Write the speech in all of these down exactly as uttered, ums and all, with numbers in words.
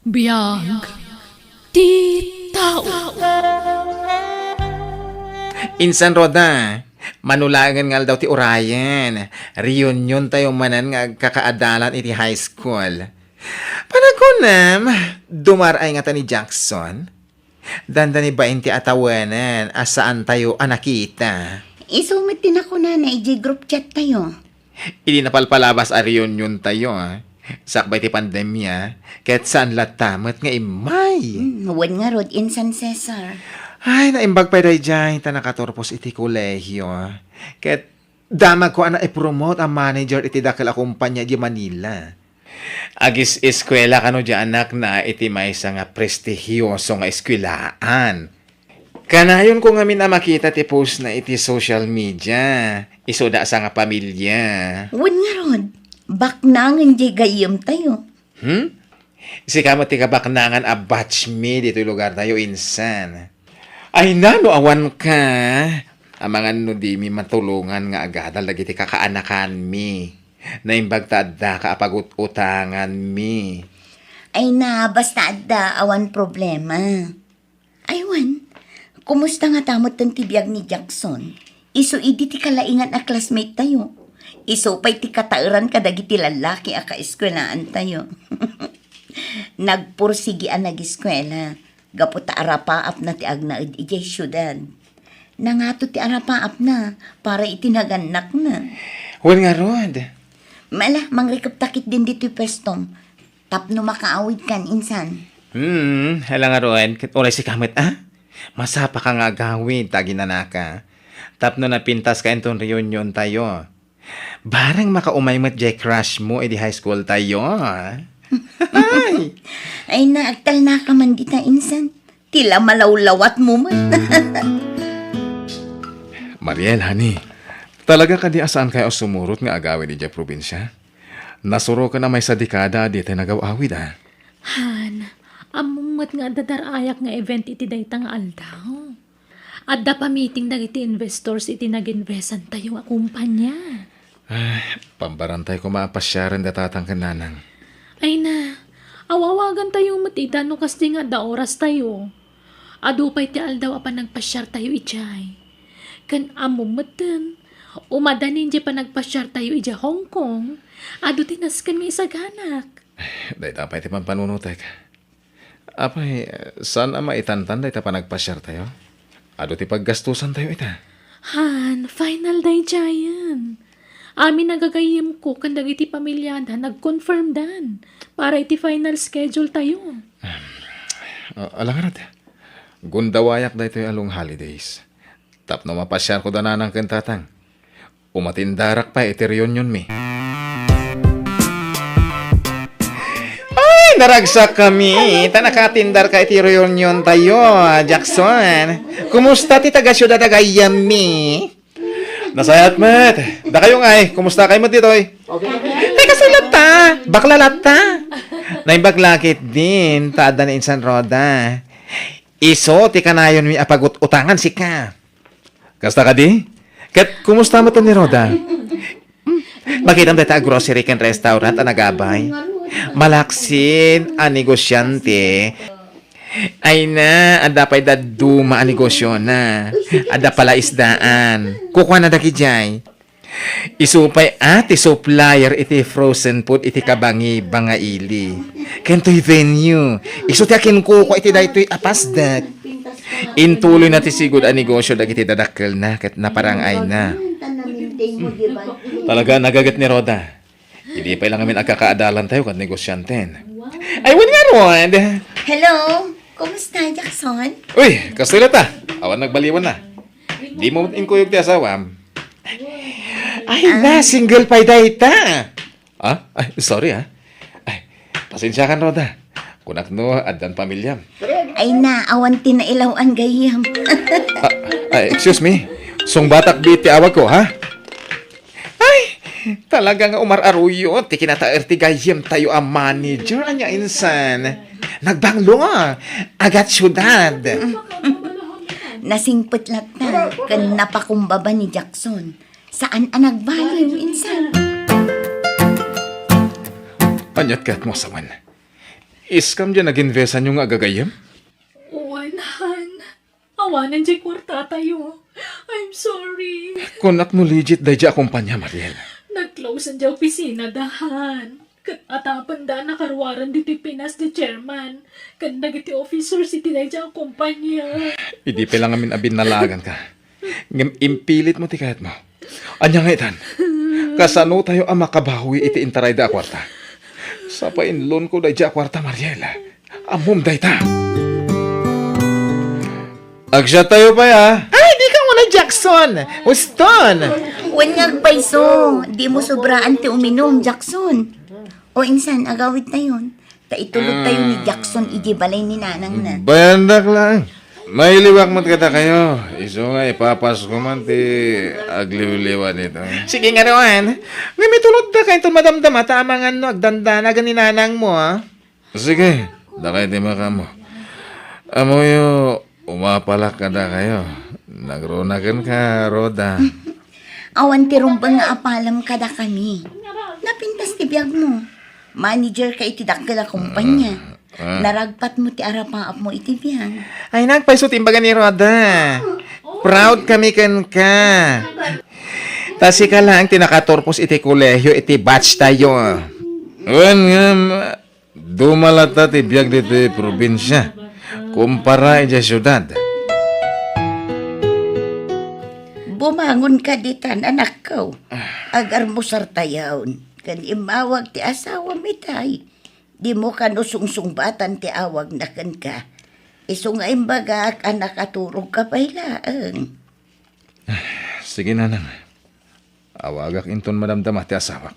Biag ti tao. Insan, Roda, mano laengen nga aldaw ti urayen, reunion tayo manen nga agkakaadalan iti high school. Panagunam, dumar-ay ngata ni Jackson? Dandani bain ti atawenan a saan tayo a nakita. Isu met ti nakunana idiay group chat tayo. Idi napalpalabas a reunion tayo, ah, sakbay ti pandemia, ket saan latta met nga immay. Hmm, wen ngarud, Insan Cesar. Ay, naimbag pay daydiay ta nakaturpos iti kolehio. Ket damagko a naipromote a manager iti dakel a kumpanya idiay Manila. Agis-eskuela kano di anakna iti maysa nga prestihioso nga eskuelaan. Kanayonko ngamin a makita ti postna iti social media. Isuda a sangapamilia. Wen ngarud, baknangen diay gayyemtayo. Hmm? Sika met ti kabaknangan a batchmate ditoy lugartayo, insan. Ay na, no awanka, amangan no dimi matulongan nga agadal dagiti kakaanakanmi. Naimbag ta addaka a pagut-utanganmi. Ay na, basta adda, awan problema. Ay wen, kumusta ngata metten ti biag ni Jackson? Isu idi ti kalaingan a classmate tayo. Isu pay ti kataeran kadagiti lallaki a kaeskuelaan tayo. Nagpursigi a nageskuela gapu ta arapaapna ti agnaed idiay siudad. Nangato ti arapaapna para iti nagannakna. Wen ngarud. Mala, mangrikepta ketdin ditoy puestom. Tapno makaawidkan, insan. Hmm, ala ngarud, ket uray sika met, a? Masapaka nga agawid ta aginanaka. Tapno napintaska inton reunion tayo. Bareng makaumay met jay crush mo idi high school tayo. Ay! Ay na, agtalnaka man dita, insan. Ti la malawlawat mo met. Mariel, honey, talaga kadi a saan kayo a sumurot nga agawid idiay probinsia? Nasuroken a maysa dekada a ditay nagaw-awid, a. Han, ammom met nga adda dar-ayak nga event iti dayta nga aldaw. Adda pa meeting dagiti investors iti nag-investan tayo nga kumpanya. Ay, pambarantay koma a pasiaren da tatang ken nanang. Ay na, awawagan tayo met ida no kasdi nga adda oras tayo. Adu pay ti aldaw a panagpasiar tayo idiay. Ken ammom metten, umadanin diay panagpasiar tayo idiay Hong Kong, adu ti nasken nga isaganak. Dayta pay ti pampanunotek. Apay, saan a maitantan dayta panagpasiar tayo? Adu ti paggastusan tayo ita. Han, final daydiayen. Amin a gagayyemko ken dagiti pamiliada nagconfirmdan para iti final schedule tayo. Ah, ala ngarud, gundawayak daytoy a long holidays. Tapno mapasiarko da nanang ken tatang, umatindarak pay iti reunionmi. Ay, naragsakkami ta nakatindarka iti reunion tayo, Jackson. Kumusta ti taga-siudad a gayyemmi? Nasayaat met. Dakayo ngay, kumusta kayo met ditoy? Okay. Ay, kasayo latta. Bakla latta. Naimbag la ketdin ta adda ni insan Roda. Isu ti kanayonmi a pagut-utangan sika. Kasta kadi? Ket kumusta met ni Roda? Hmm? Makitam dayta a grocery ken restaurant a nagabay. Malaksid a negosiante. Ay na, adda pay dadduma a negosiona. Adda palaisdaan. Kukuana dagidiay. Isu pay a ti supplier iti frozen food iti kabangi-bangaili. Ken toy venue, isu ti akinkukua iti daytoy a pasdek. Intuloyna ti sigud a negosio dagiti dadakkelna ket naparang-ayna. Talaga, nagaget ni Roda. Idi pay la ngamin agkakaadalan tayo kad negosianten. Ay, wen ngarud. Hello, kumusta, Jackson? Uy, kastoy latta. Awan nagbaliwan na. Dimo met inkuyog ti asawam. Ay, ah, na, single pay dayta. Ah? Ay, sorry, ah. Ay, pasensiakan, Roda. Kunak no, addan pamiliam. Ay na, awan ti nailaw-an gayyem. Ah, ay, excuse me. Sungbatak biit ti awagko, ha? Ay, talaga nga umar-aruyo ti kinataer ti gayyem tayo a manager, ania insan. Nagbanglo, agat siudad. Nasingpet latta, ken napakumbaba ni Jackson. Saan a nagbaliw, insan. Aniat ket mo sawen? Iskam diay naginvesanyo nga agagayyem? Wen, Han. Awanen diay kuartatayo. I'm sorry. Kunak no legit daydiay a kompania, Mariel. Nag-close-en diay opisina da, Han. Ket atapenda a nakaruaren ditoy Pinas ti chairman ken dagiti officers iti daydiay a kompania. Idi pay la ngamin a binnalaganka. Ngem impilitmo ti kayatmo. Ania nga itan? Kasanotayo a makabawi iti intarayda a kuarta? Sa painlonko daydiay a kuarta, Mariel. Ammom dayta. Agsiattayo pay, a. Ay, dika unay, Jackson. Uston. Wen nga agpayso, dimo sobraan ti uminum, Jackson. O insan, agawidtayon. Ta itulodtayo ni Jackson idiay balay ni nanangna. Bayandak laeng. Mailiwak met kadakayo. Isu nga ipapasko man ti agliwliwa dita. Sige ngarud. Ngem itulodda kayto madamdama ta amangan no agdandanagan ni nanangmo, a. Sige, dakay ti makaammo. Ammoyo, umapalak kadakayo. Nagruna kenka, Rhoda. Awan ti rumbeng nga apalem kadakami. Napintas ti biagmo. Manager ka iti dakkel a kompanya. Ah, ah. Naragpatmo ti arapaapmo iti biag. Ay, nagpayso ti imbaga ni Rhoda. Proud kami kenka. Ta sika laeng ti nakaturpos iti kolehio iti batch tayo. Wen ngem, duma latta ti biag ditoy probinsia kumpara idiay siudad. Bumangon ka ditan, anakko. Agarmusartayon, ken immawag ti asawam itay. Dimo kano sungsungbatan ti awagna kenka. Isu nga imbagak a nakaturogka pay laeng. Sige, nanang. Awagak inton madamdama ti asawak.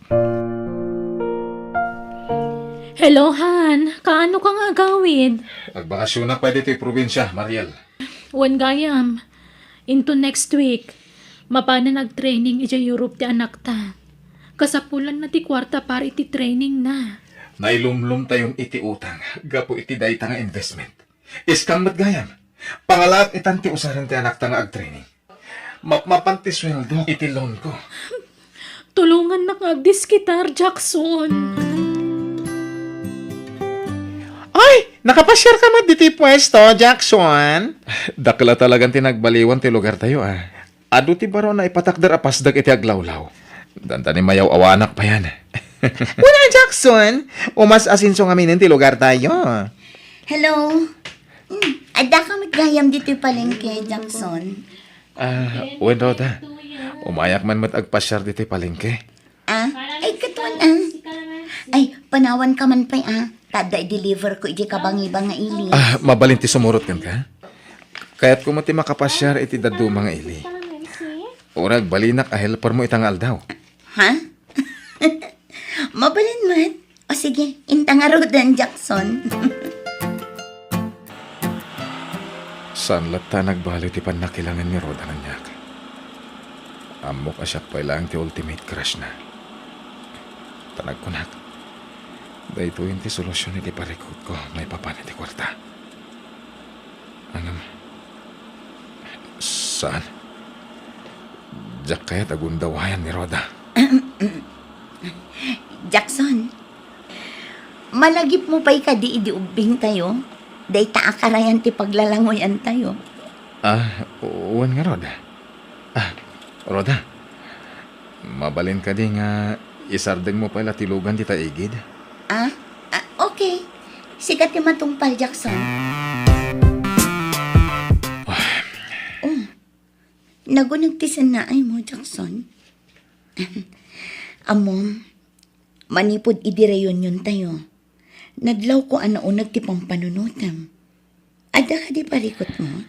Hello, Han. Kaano ka nga agawid? Agbakasionak pay ditoy probinsia, Mariel. Wen gayam. Into next week, mapanen agtraining idiay Europe ti anakta. Kasapulanna ti kuarta para iti trainingna. Nailumlomtayon iti utang gapu iti dayta nga investment. Iskam met gayam. Pangalaak itan ti usaren ti anakta nga agtraining. Mapmapan ti sueldo iti loan ko. Tulongannak nga agdiskitar, Jackson. Ay, nakapasiar ka met ditoy puesto, Jackson? Dakkel a talagan ti nagbaliwan ti lugartayo, a. Adu ti baro a naipatakder a pasdek iti aglawlaw. Dandani mayaw-awanak payan. Kuna, Jackson, umas-asenso ngaminen ti lugartayo. Hello. Hmm, adda ka met gayam ditoy palengke, Jackson? Ah, wen, Rhoda. Umayak man met agpasiar ditoy palengke. Ah, ay, katuan, ah. Ay, panawan ka man pay, ah. Tadda i-deliver ko iti kabangibang nga ili. Ah, mabalin ti sumurot kenka? Kayatko met ti makapasiar iti dadduma nga ili. Uray agbalinak a helper mo ita nga aldaw. Ha? Mabalin met. O sige, inta ngaruden, Jackson. Saan latta a nagbaliw ti pannakilangen ni Rhoda kaniak. Ammok a siak pay laeng ti ultimate crush na. Ta nagkunak, daytoyen ti solusion iti parikutko maipapan iti kuarta. Ngem, saan? Diak kayat a gundawayan ni Rhoda. Jackson, malagipmo pay kadi idi ubbingtayo? Dayta a karayan ti paglalangoyantayo. Ah, wen ngarud. Ah, Rhoda, mabalin kadi nga isardengmo pay la ti lugan dita igid? Ah? Ah, okay. Sika ti matungpal, Jackson. Ah. Oh, naguneg ti sennaaymo, Jackson. Ammom, manipud idi reuniontayo, nadlawko a nauneg ti pampanunotem. Adda kadi parikutmo?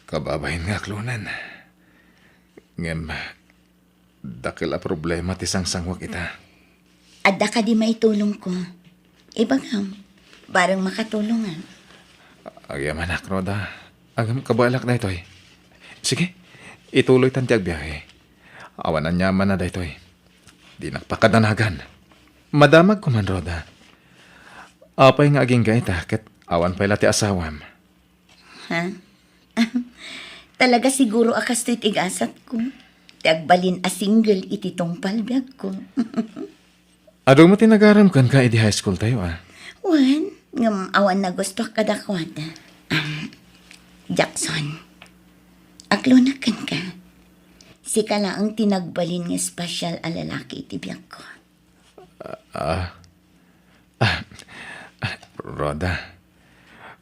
Kababain nga aklonen. Ngem, dakkel a problema ti sangsanguak ita. Adda kadi maitulongko? Ibagam, bareng makatulongak. Agyamanak, Rhoda. Agam kabaelak daytoy. Sige, ituloytan ti agbiahe. Awan aniamanna daytoy. Dinak pakadanagan. Madamagko man, Rhoda. Apay nga agingga ita ket awan pay la ti asawam? Ha? Talaga siguro a kastoy ti gasatko. Ti agbalin a single iti tungpal biagko. Adu met ti nagaram kenka idi high school tayo, a? Wen, ngem awan nagustuak kadakuada. Am, Jackson, aklonak kenka. Sika laeng ti nagbalin nga espesyal a lalaki iti biagko. Ah, ah, Rhoda,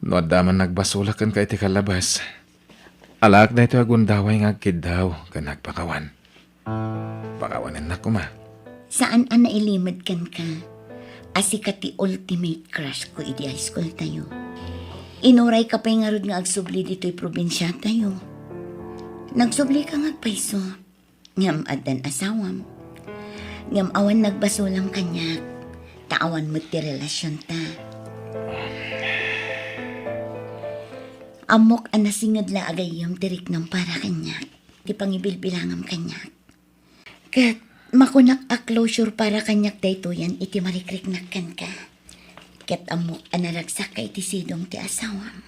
no adda man nagbasolak kenka iti kalabas, alaek daytoy a gundaway nga agkiddaw ken agpakawan. Pakawanennak koma. Saan a nailimed kenka a sika ti ultimate crush ko idi high school tayo. Inurayka pay ngarud nga agsubli ditoy probinsiatayo. Nagsublika nga agpayso. Ngem addan asawam. Ngem awan nagbasolam kaniak, ta awan met ti relasionta. Ammok a nasinged la a gayyem ti riknam para kaniak, ti pangibilbilangam kaniak. Ket makunak a closure para kaniak daytoyen iti marikriknak kenka. Ket ammok a naragsakka iti sidong ti asawam.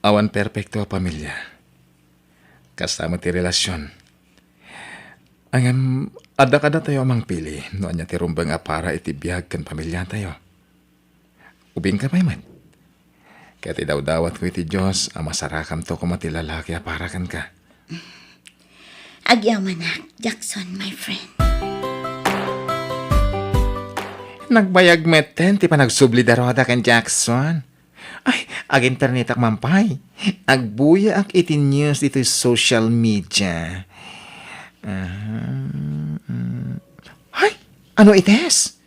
Awan perpekto a pamilya. Kasta met ti relasion. Ngem, adda kadatayo a mangpili no ania ti rumbeng a para iti biag ken pamiliatayo. Ubingka pay met. Ket idawdawatko iti Dios a masarakamto koma ti lalaki a para kenka. Agyamanak, Jackson, my friend. Nagbayag metten ti panagsubli da Rhoda ken Jackson. Ay, aginternetak man pay. Agbuyaak iti news ditoy social media. Ah, mm. Ay, ano ites?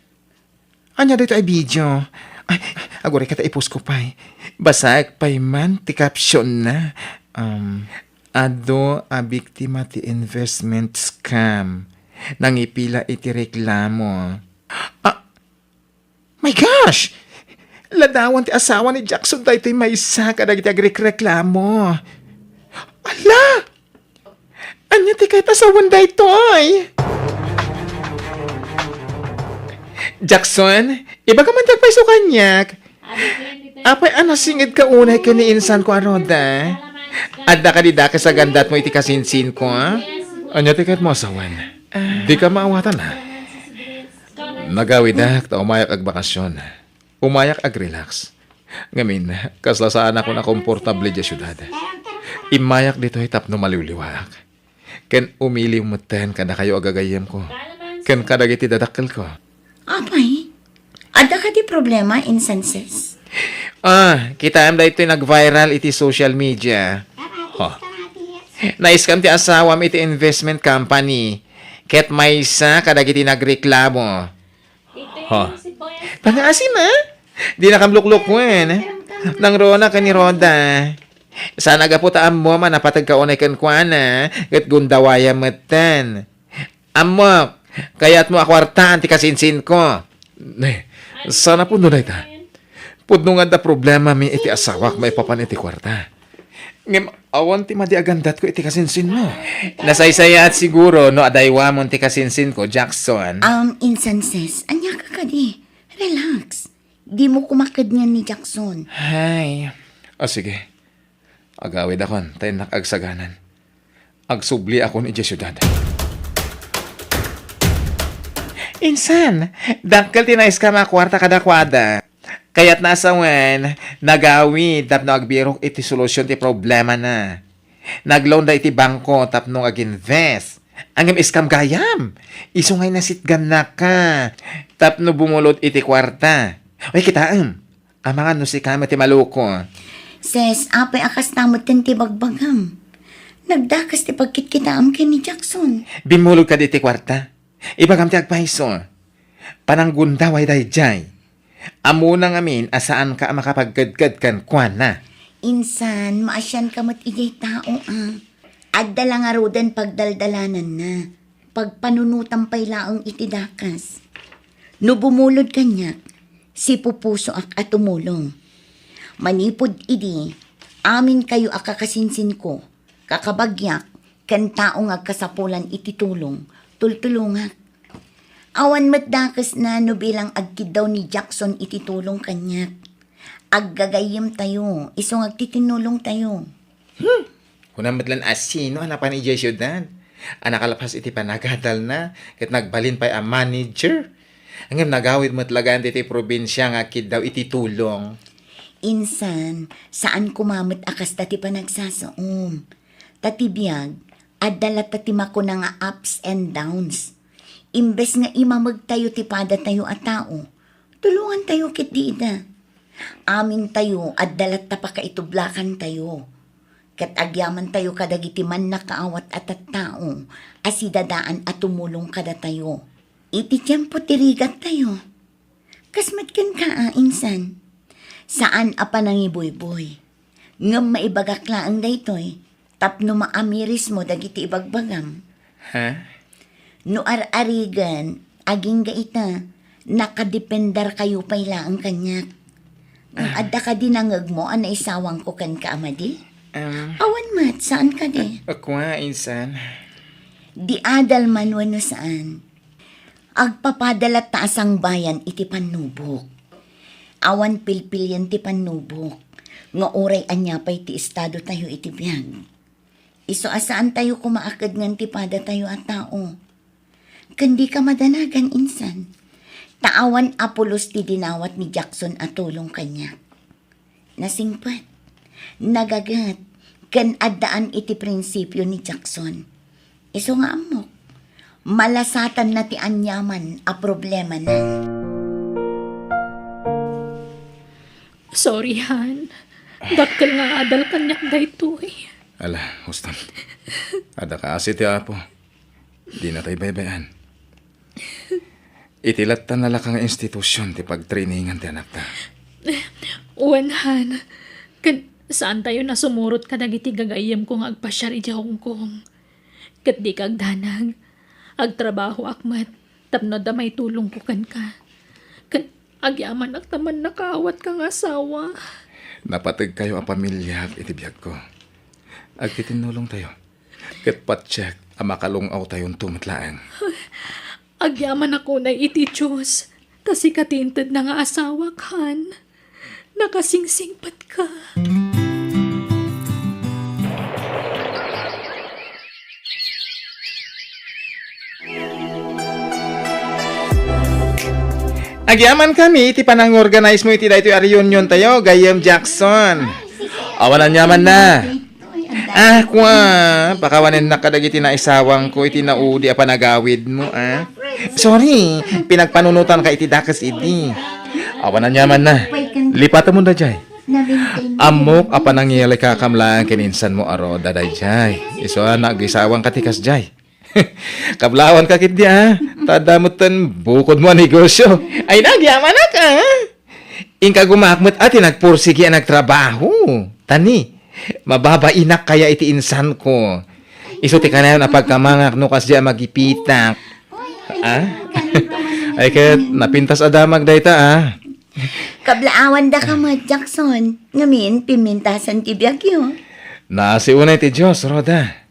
Ania daytoy a video? Ay, aguray ket ta i-post ko pay. Basaek pay man ti caption na. Um, adu a biktima ti investment scam. Nangipila iti reklamo. Ah, my gosh! Ladawan ti asawa ni Jackson daytoy maysa kadagiti agrekreklamo. Ala! Ania ti ket a sawen daytoy? Jackson, ibagam man ti agpayso kaniak. Apay a nasingedka unay ken ni insanko a Rhoda? Adda kadi dakes a gandatmo iti kasinsinko, a? Ania ti kayatmo a sawen? Dika maawatan, a? Nagawidak ta umayak agbakasyon. Umayak agrelax. Ngamin, kasla saanakon a komportable diay siudad. Immayak ditoy tapno maliwliwaak. Ken umiliw metten kadakayo a gagayyemko. Ken kadagiti dadakkelko. Apay, adda kadi problema, insan, sis? Ah, kitaem daytoy nag-viral iti social media. Ho. Naiskam ti asawam iti investment company. Ket maysa kadagiti nagreklamo. Ha? Pangaasim, a? Dinakam luklukuen. Nangruna ken ni Rhoda. Saan a gapu ta ammom a napateg ka unay kenkuana, ket gundawayam metten. Ammok, kayatmo a kuartaan ti kasinsinko. Ne, saan a pudno dayta? Pudno nga adda problemami iti asawak maipapan iti kuarta. Ngem awan ti madi a gandatko iti kasinsinmo. Nasaysayaat siguro no adaywamon ti kasinsinko, Jackson. Um, insan, sis, ania ka kadi? Relax. Dimo kumaked ngan ni Jackson. Hay. O, sige. Agawidakon, ta innak agsaganan. Agsubliakon idiay siudad. Insan, dakkel ti naiskam a kuarta kadakuada. Kayatna a sawen, nagawid tapno agbirok iti solusion ti problemana. Nag-loan da iti bangko tapno ag-invest. Ngem iskam gayam. Isu ngay nasitgannaka tapno bumulod iti kuarta. Uy, kitaem. Amangan no sika met ti maluko. Ses, apay a kasta metten ti bagbagam? Nagdakes ti pagkitkitaam ken ni Jackson. Bimmulod kadi iti kuarta. Ibagam ti agpayso. Pananggundaway daydiay. Ammona ngamin a saanka a makapagkedked kenkuana. Insan, maasianka met idiay tao, a. Adda la ngaruden pagdaldalananna. Pagpanunotam pay laeng iti dakes. No bumulod kaniak, sipupusoak a tumulong. Manipud idi, aminkayo a kakasinsinko, kakabagiak, ken tao nga agkasapulan iti tulong, tultulongak. Awan met dakesna no bilang agkiddaw ni Jackson iti tulong kaniak. Aggagayyemtayo, isu nga agtitinnulongtayo. Hmm. Kunam met laeng a sino a napan idiay siudad a nakalpas iti panagadalna ket nagbalin pay a manager. Ngem nagawid met laeng ditoy probinsia nga agkiddaw iti tulong. Insan, saan koma met a kasta ti panagsasaom. Ta ti biag, adda latta ti makuna nga ups and downs. Imbes nga imamegtayo ti padatayo a tao, tulongantayo ketdi ida. Amintayo adda latta pakaitublakantayo. Ket agyamantayo kadagiti mannakaawat a tattao a sidadaan a tumulong kadatayo. Iti tiempo ti rigattayo. Kas met kenka a, insan. Saan a panangibuyboy. Ngem maibagak laeng daytoy tapno maamirismo dagiti ibagbagam. Ha? No ar-arigen, agingga ita, nakadependerkayo pay laeng kaniak. Ngem adda kadi nangngegmo a naisawangko kenka a madi? Em. Awan met, saan kadi? Ak-, akua, insan. Di adal man wenno saan. Agpapada latta a sangbayan iti pannubok. Awan pilpilien ti pannubok, nga uray ania pay ti estadotayo iti biag. Isu a saantayo koma a kedngen ti padatayo a tao. Ken dika madanagan, insan. Ta awan a pulos ti dinawat ni Jackson a tulong kaniak. Nasingpet, nagaget, ken addaan iti prinsipio ni Jackson. Isu nga ammok, malasatanna ti aniaman a problemana. Sorry, Han. Dakkel nga adal kaniak daytoy. Ala, Houston. Adda kaasi ti Apo. Dina tay baybay-an. Iti latta nalaka nga institusion ti pagtrainingan ti anakta. Wen, Han. Ken saantayo nasumurot kadagiti gagayyemko nga agpasiar idiay Hong Kong. Ket dika agdanag. Agtrabahoak met tapno adda maitulongko kenka. Ket agyamanak ta mannakaawatka nga asawa. Napategkayo a pamiliak iti biagko. Agtitinnulongtayo. Ket patiek a makalung-awtayonto met laeng. Agyamanak unay iti Dios, ta sika ti intedna nga asawak, Han. Nakasingsingpetka. Agyamankami iti panangorganize mo iti daytoy a reunion tayo, gayyem Jackson. Awan aniamanna. Ah, kua, pakawanennak kadagiti naisawangko iti naudi a panagawidmo, ah. Sorry, pinagpanunotanka iti dakes idi. Awan aniamanna. Lipatemon daydiay. Ammok a panangilikakam laeng ken insanmo a Roda daydiay. Isu a naagisawangka ti kasdiay. Kablawanka ketdi, ah. Ta adda metten bukodmo a negosio. Ay, nagyamanak, ah. Inka gumaak met a ti nagpursigi a nagtrabaho. Tani, mababainak kaya iti insanko. Isu ti kanayon a pagkamangak no kasdiay a magipitak. Ah? Ay ket, napintas a damag dayta, ah. Kablaawandaka met, Jackson. Ngamin, pimintasan ti biagyo. Naasi unay ti Dios, Roda.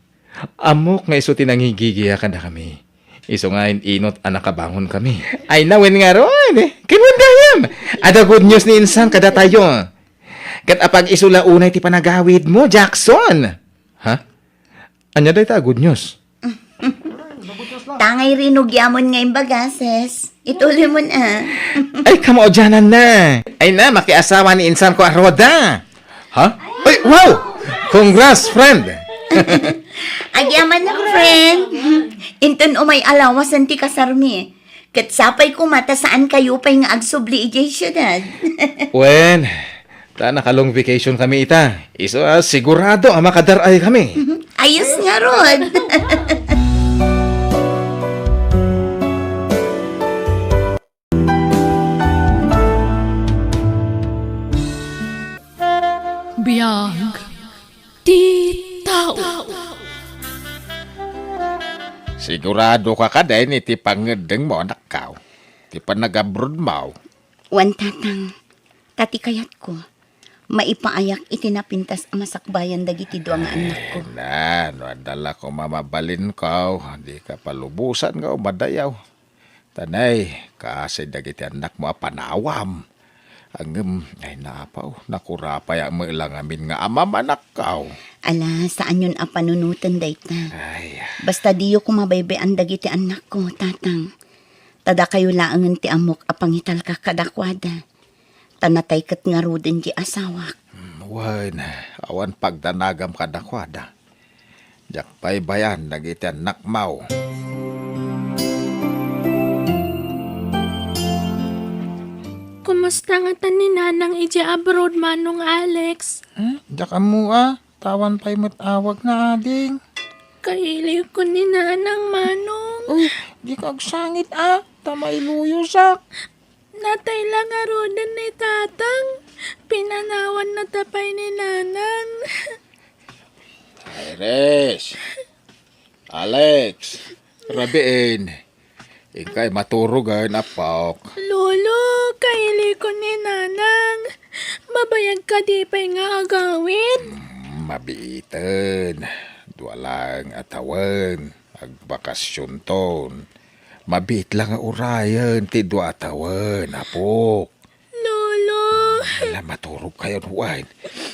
Ammok nga isu ti nangigigia kadakami. Isu nga in-inot a nakabangonkami. Ay, nawen ngarud. Ken wen gayam. Adda good news ni insan kadatayo. Ket apag-isu la unay ti panagawidmo, Jackson. Ha? Ania dayta a good news? Tangay rinugyamun nga imbagases. Ituloy mo na. Ay, kamaudianan na. Ay na, makiasawa ni insanko a Roda. Ha? Ay, wow! Congrats, friend! Agyaman na, friend. Inton umay alawasan ti kasarmi. Ket sapay koma ta saan kayo pay nga agsubli idiay siudad. Wen, ta naka-long vacation kami ita. Isu a sigurado a makadar-ay kami. Ayos nga, Rod. Biag ti tao. Sigurado ka kadin iti pangngeddengmo, anakko, ti panagabrodmo? Wen, Tatang, ta ti kayatko, maipaayak iti napintas a masakbayan dagiti dua nga annakko. Ay, na, no adda la koma mabalinko, dika palubosan nga umadayaw. Tanay, kaasi dagiti annakmo a panawam. Ngem, ay, napaw, nakurapayak met la ngamin nga amam, anakko. Ala, saanyon a panunoten dayta. Ay. Basta diyo koma baybay-an dagiti annakko, Tatang. Ta dakayo laengen ti ammok a pangitalka kadakuada. Ta natay ket ngaruden ti asawak. Hmm, wen, awan pagdanagam kadakuada. Diak pay bayan dagiti annakmo. Kumusta ngata ni Nanang idiay abroad, Manong Alex? Hmm? Diak ammo a. Awan pay met awagna, ading. Kailiwko ni Nanang, Manong. Oh, dika agsangit a, ta mailuyosak. Natay la ngaruden ni Tatang. Pinanawanna ta pay ni Nanang. Iris! Alex! Rabiin! Inkay maturogen, apok. Lolo, kailiwko ni Nanang. Mabayag kadi pay nga agawid? Hmm, mabiiten. Dua laeng a tawen. Agbakasionton. Mabiit la nga urayen ti dua a tawen, apok. Lolo! Ala, maturogkayon wen.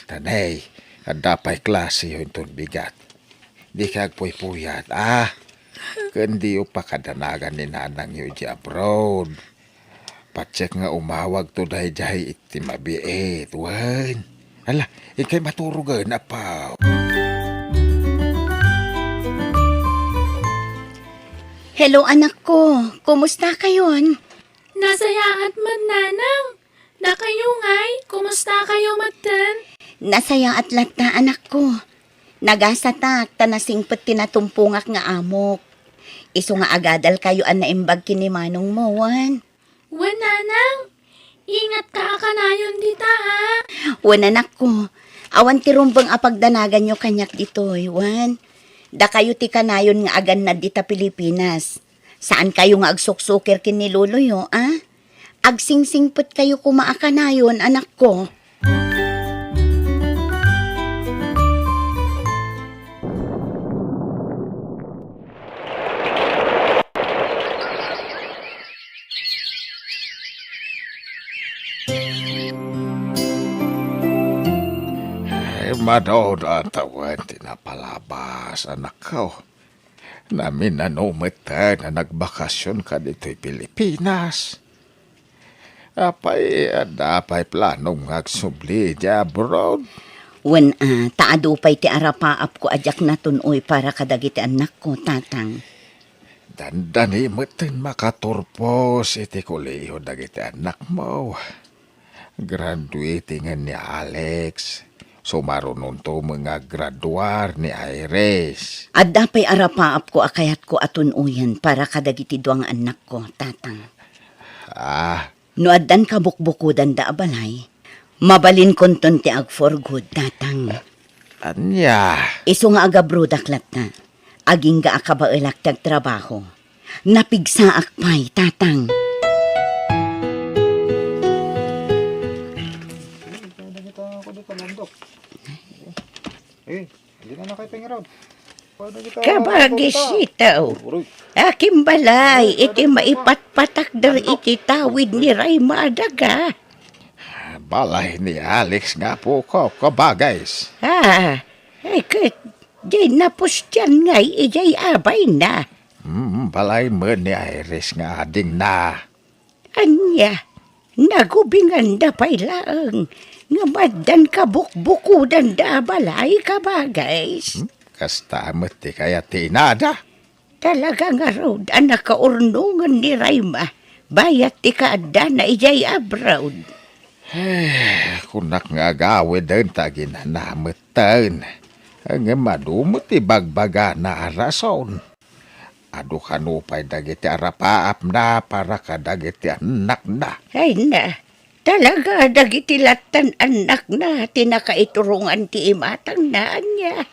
Tanay, adda pay klaseyo inton bigat. Dika agpuypuyat, a? Ken diyo pakadanagan ni nanangyo idiay abroad. Patiek nga umawagto daydiay iti mabiit, wen. Ala, inkay maturogen, apok. Hello, anakko. Kumusta kayon? Nasayaat met, Nanang. Dakayo ngay, kumusta kayo metten? Nasayaat latta, anakko. Nagasatak ta nasingpet ti natumpongak nga amok. Isu nga agadal kayo a naimbag ken ni manongmo, wen? Wen, Nanang. Ingatka a kanayon dita, a? Wen, anakko. Awan ti rumbeng a pagdanaganyo kaniak ditoy, wen? Dakayo ti kanayon nga agannad dita Pilipinas. Saan kayo nga agsuksukir ken ni loloyo, a? Agsingsingpet kayo koma a kanayon, anakko. Ay, mano a tawen ti napalabas, anakko. Naminano met a nagbakasion ka ditoy Pilipinas. Apay, adda pay planom nga agsubli idiay abroad? Wen, a, ta adu pay ti arapaapko a diak natun-oy para kadagiti annakko, Tatang. Dandani metten makaturpos iti kolehiyo dagiti annakmo. Graduating ni Alex. Sumarunonto met nga aggraduar ni Iris. Adda pay arapaapko a kayatko a tun-oyen para kadagiti dua nga annakko, Tatang. Ah. No addan kabukbukodanda a balay, mabalinkonton ti ag-for good, Tatang. Ania? Isu nga agabrodak latta. Agingga a kabaelak ti agtrabaho. Napigsaak pay, Tatang. Eh, di na na kayo pengiraw. Kabagis itaw. Akin balay iti maipatpatakder iti tawid ni Rayma a daga. Balay ni Alex nga apok, kabagis. Ah, ay ket, di napustian ngay idiay abayna. Hmm, balay met ni Iris nga adingna. Ania, nagubinganda pay laeng nga maddan kabukbukodanda a balay, kabagis. Hmm, kasta met ti kayat ti inada. Talaga ngarud a nakaurnongen ni Rayma bayat ti kaaddana idiay abroad. Eh, kunak nga agawiden ta aginana metten. Ngem adu met ti bagbagana a rason. Adu kano pay dagiti arapaapna para kadagiti annakna. Ay na, talaga dagiti lattan annakna ti nakaiturongan ti imatangna, ania.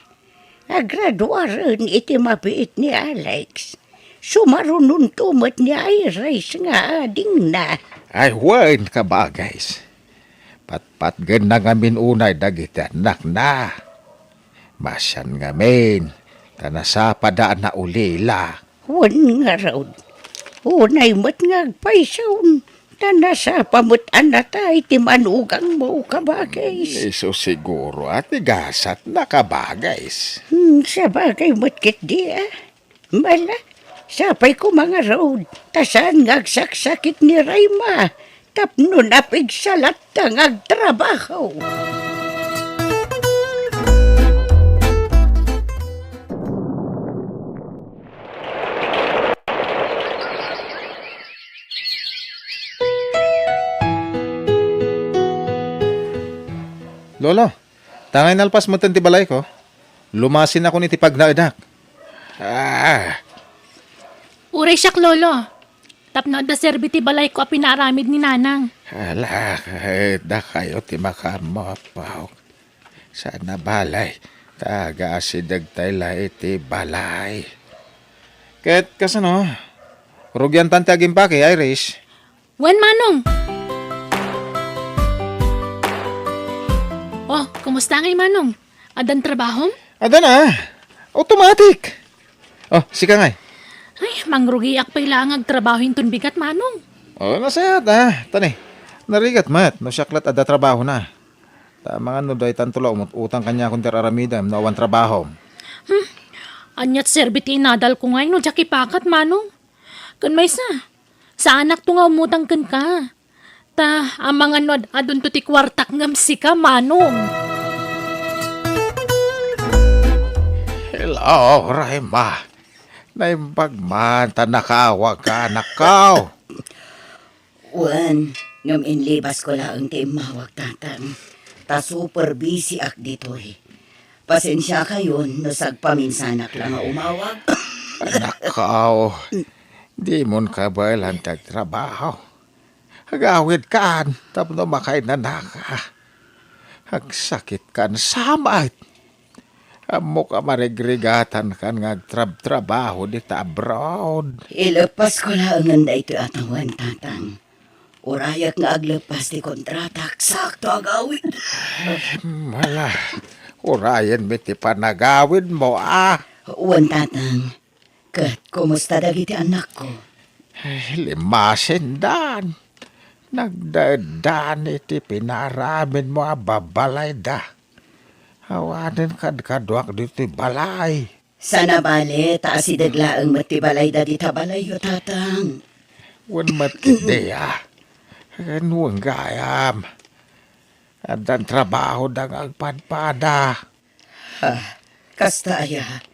Agraduaren iti mabiit ni Alex. Sumarunonto met ni Iris nga adingna. Ay wen, kabagis. Patpatgenna ngamin unay dagiti annakna. Masian ngamin, ta nasapada a naulila. Wen ngarud, unay met nga agpayson, ta nasapa met a natay ti manugangmo, kabagis. Isu siguro a ti gasatna, kabagis. Hmm, sabagay met ketdi, a. Bala, Sapay koma ngarud, ta saan nga agsaksakit ni Rayma tapno napigsa latta nga agtrabaho. Lolo, tangay nalpas metten ti balayko. Lumasinakon iti pagnaedak. Ah, Uray siak, Lolo. Tapno adda serbi ti balayko a pinaaramid ni Nanang. Ala, eh, dakayo ti makaammo, apo. Saan a balay, ta agaasidegtay la iti balay. Ket kasano? Rugiantan ti agimpake, Iris. Wen, Manong. Oh, kumusta ngay, Manong? Addan trabahom? Adda na. Automatic. Oh, sika ngay. Ay, mangrugiak pay laeng agtrabaho inton bigat, Manong. Oh, nasayaat, ah. Tani, narigat met no siak lat adda trabaho na. Ta amangan no daytan to la umut-utang kaniakon ti ar-aramidem no awan trabahom. Hmm. Aniat serbi ti inadalko ngay no diak ipakat, Manong? Ken maysa, saanak to nga umutang kenka. Ta amangan no ad-adunto ti kuartak ngem sika, Manong. Hello, Rayma. Naimbag man ta nakaawagka, anakko. Wen, ngem inlibasko laeng ti immawag, Tatang. Ta super busy ak ditoy. Pasensiakayon no sagpaminsanak la nga umawag. Anakko, dimon kabaelan ti agtrabaho. Agawidkan tapno makainanaka. Agsakitkan sa met. Ammok a marigrigatankan nga agtrabtrabaho dita abroad. Ileppasko laengen daytoy a tawen, Tatang. Urayak nga agleppas ti kontratak, sakto agawid. Mala, urayenmi ti panagawidmo, a. Wen, Tatang. Ket kumusta dagiti anakko? Ay, limasendan. Nagdaeddan iti pinaaramidmo a babalayda. Awanen kadkaduak ditoy balay. Saan a bale, ta asideg laeng met ti balayda dita balayyo, Tatang. Wen met ketdi, a. Ken wen gayam. Addan trabahoda nga agpadpada. Ah, kasta aya?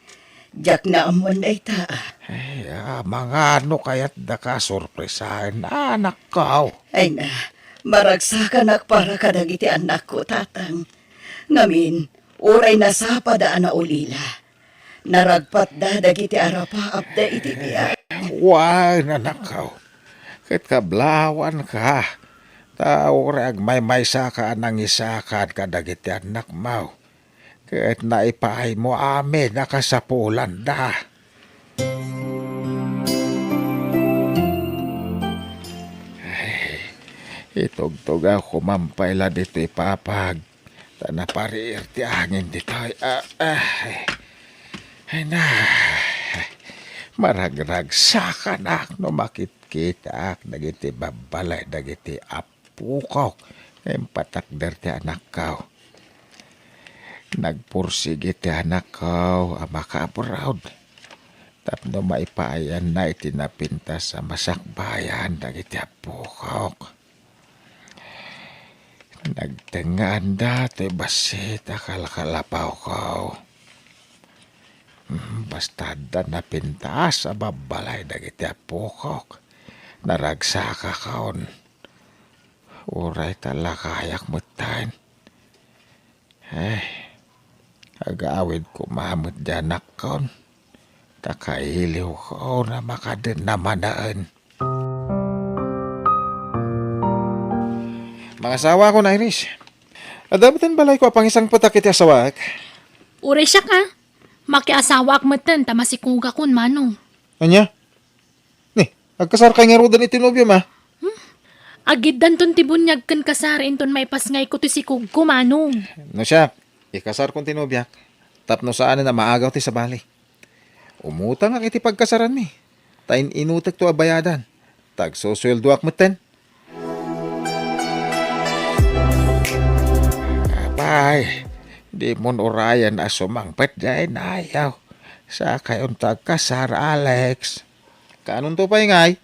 Diak naammoan dayta, a. Ay, a, mangano kayatdaka a sorpresaen, anakko? Ay na, maragsakanak para kadagiti anakko, Tatang. Ngamin, uray nasapada a naulila, naragpatda dagiti arapaapda iti biag. Wen, anakko, ket kablawanka, ta uray agmaymaysaka a nangisakad kadagiti annakmo. Ket naipaaymo amin a kasapulanda. Ay, itugtugaw koma pay la ditoy papag, ta napariir ti angin ditoy. Ah, ah, ay. Ay na, maragragsakanak no makitkitaak dagiti babbalay dagiti ap- pukok nga impatakder ti anakko. Nagpursigi ti anakko a makaabroad tapno maipaayanna iti napintas a masakbayan dagiti appokok. Nagtengngaanda ti bassit a kalkalapawko. Hmm, basta adda napintas a babbalay dagiti appokok, naragsakakon. Uray ta lakayak metten. Ay, agawid koma met di anakkon. Ta kailiwkon a makadennamanaen. Mangasawakon, Iris. Adda metten balayko a pangisangpetak iti asawak. Uray siak, a. Makiasawaak metten ta masikogakon, Manong. Ania? Ni, agkasarkay ngaruden iti nobiom, a? Hmm? Agiddanton ti buniag ken kasar inton maipasngayko ti sikogko, Manong. No siak, ikasarkon ti nobiak tapno saanen a maagaw ti sabali. Umutangak iti pagkasaranmi, ta in-inutekto a bayadan, ta agsusueldoak metten. Apay, dimon urayen a sumangpet diay nayaw. Sakayonto agkasar, Alex. Kaanonto pay ngay?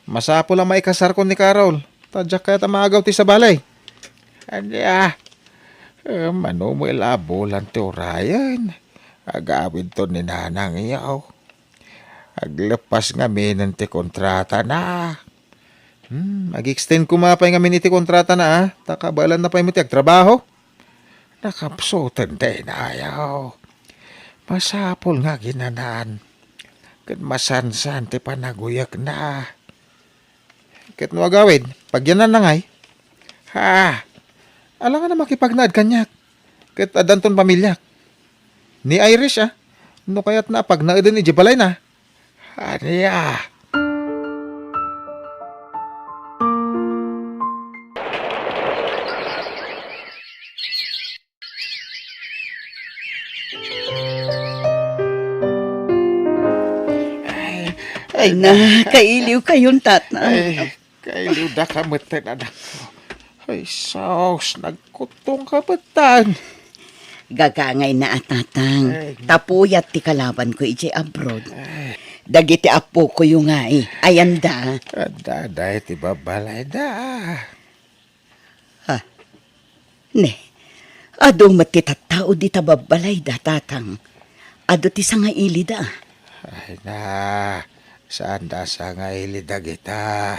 Masapul a maikasarko ni Carol. Ta diak kayat a maagaw ti sabali. Ania? Eh, mano met la a bulan ti urayen. Agawidton ni nanang, yaw. Aglepas ngaminen ti kontratana. Hmm, ag-extend koma pay ngamin iti kontratana, a. Ta kabaelanna pay met ti agtrabaho. Nakapsuten dayta, yaw. Masapul nga aginanan. Ket masansan ti panaguyegna. Ket no agawid, pagyananna ngay? Ha? Alangan a makipagnaed kaniak. Ket addanton pamiliak. Ni Iris, a. No kayatna a pagnaeden idiay balayna. Ania? Ay, ay, na, kailiw kayon, Tatang. Ay, kailiw da ka met, anak. Ay, sus, nagkutong ka met tan. Gagangayna a, Tatang. Ay. Ta puyat ti kalabanko idiay abroad. Ay. Dagiti appokoyo ngay, ayanda. Adda, adda iti babbalayda. Ha? Ne, adu met ti tattao dita babbalayda, Tatang. Adu ti sangailida. Ay na, saanda a sangaili dagita.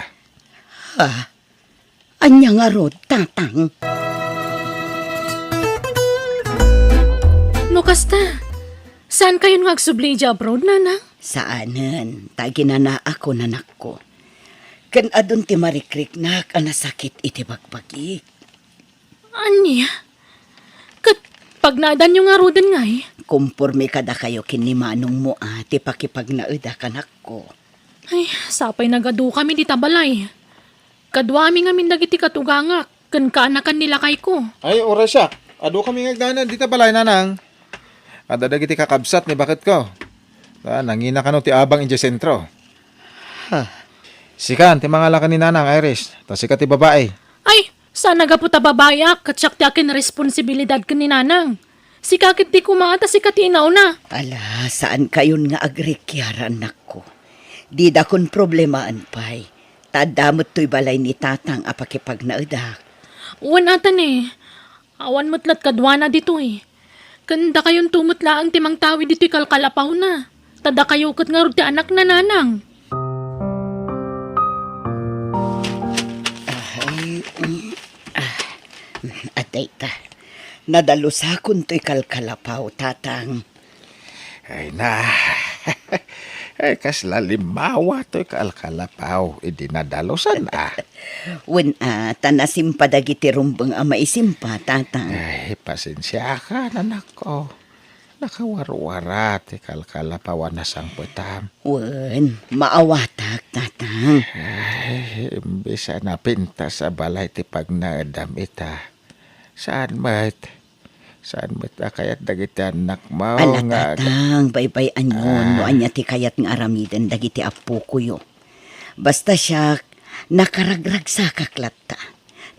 Ha? Ania ngarud, Tatang? No kasta, saan kayon nga agsubli idiay abroad, Nanang? Saanen, ta aginanaakon, anakko. Ken adun ti marikriknak a nasakit iti bagbagik. Ania? Ket pagnaedanyo ngaruden ngay? Komporme kadakayo ken ni manongmo a ti pakipagnaedak, anakko. Ay, sapay nagadukami dita balay. Kaduami ngamin dagiti katugangak ken kaanakan ni lakayko. Ay, uray siak. Adukami nga agdanag dita balay, Nanang. Adda dagiti kakabsat ni baketko. Ah, nangina kano ti abang idiay sentro. Ha. Sika ti mangalakan ni Nanang, Iris. Ta sika ti babai. Ay, saan a gapu ta babaiak, ket siak ti akin responsibilidad ken ni Nanang. Sika ket ti koma, ta sika ti inauna. Ala, saan kayon nga agrikiar, anakko. Didakon problemaen pay. Ta adda met toy balay ni Tatang a pakipagnaedak. Wen, ata ne. Awan met lat kaduana ditoy. Ken dakayonto met laeng ti mangtawid ditoy kalkalapawna. Ta dakayo ket ngarud ti anakna, Nanang. Ay, mm, ah, adda ita. Nadalosakon toy kalkalapaw, Tatang. Ay na. Ay, kasla limmawa toy kalkalapaw idi nadalusan, a. Wen, a, ta nasimpa dagiti rumbeng a maisimpa, Tatang. Ay, pasensiakan, anakko. Nakawarwara ti kalkalapaw a nasangpetam. Wen, maawatak, Tatang. Ay, imbes a napintas a balay ti pagnaedam ita, saan met? Saan met a kayat dagiti annakmo? Ala, nga aga- Tatang, baybay-anyon no Ah. ania ti kayat nga aramiden dagiti appokoyo. Basta siak, nakaragragsakak latta.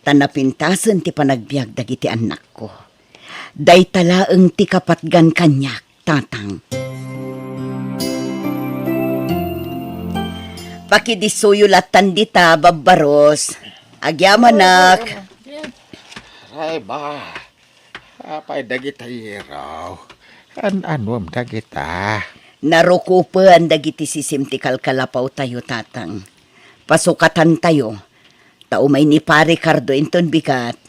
Ta napintasen ti panagbiag dagiti annakko. Dayta laeng ti kapatgan kaniak, Tatang. Pakidissoyo lattan dita, Babbaros. Agyamanak. Ay, ba. Apay dagita, Iro? An-anuem dagita? Narukopen dagiti sisim ti kalkalapawtayo, Tatang. Pasukatantayo. Ta umay ni Pare Cardo inton bigat,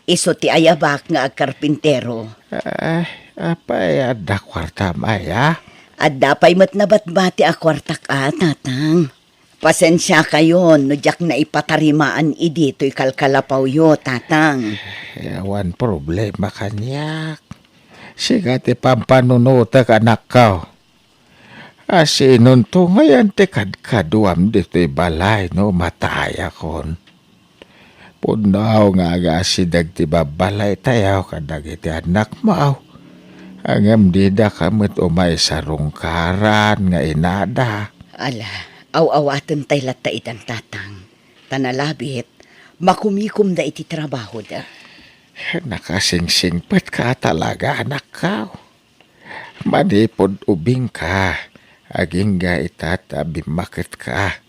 isu ti ayabak nga agkarpintero. Ay, apay, adda kuartam aya? Adda pay met nabatbati a kuartak a, Tatang. Pasensiakayon no diak naipatarimaan idi toy kalkalapawyo, Tatang. Awan problema kaniak. Sika ti pampanunotek, anakko. Asinonto ngayen ti kadkaduam ditoy balay no matayakon? Pudno nga agasideg ti babbalaytayo kadagiti annakmo, ngem didaka met umay sarungkaran nga inada. Ala, aw-awatentay latta itan, Tatang. Ta nalabit, makumikomda iti trabahoda. Nakasingsingpetka talaga, anakko. Manipud ubingka, Agingga ita ta bimmaketka.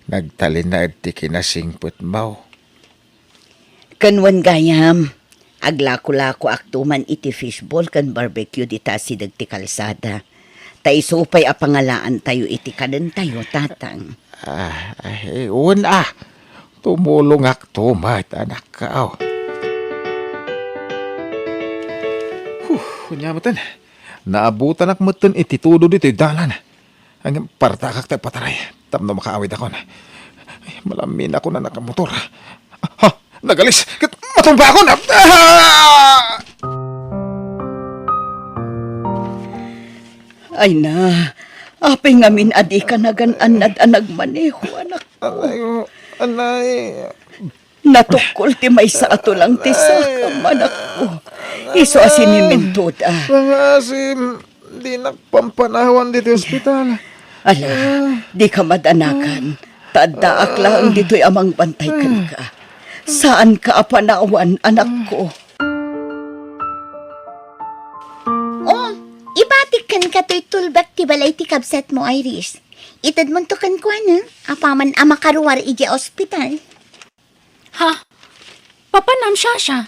Nagtalinaed ti kinasingpetmo. Ken wen gayam, aglakolakoakto man iti fishball ken barbecue dita asideg ti kalsada. Ta isu pay a pangalaantayo iti kanentayo, Tatang. Ah, ay, wen a. Tumulongakto met, anak. Huh, ania metten. Naabutanak metten iti tudo ditoy dalan. Ngem partakak ti agpataray tapno makaawidakon. Ay, malaminakon a nakamotor. Ha? Nagalis! Ket matumbakon! Ah! Ay na, apay ngamin a dika nagan-annad a nagmaneho, anakko? Anay, oh, anay. Natukkol ti maysa a tulang ti sakam, anakko. Isu a sinimintoda. Pangasim, dinak pampanawan ditoy ospital. Ala, dika madanagan. Ta addaak laeng ditoy a mangbantay kenka. Saanka a panawan, anakko. Oh, ibatik kenka toy tulbek ti balay ti kabsatmo, Iris. Itedmonto kenkuana, apaman a makaruar idiay ospital. Ha? Papanam, Shasha?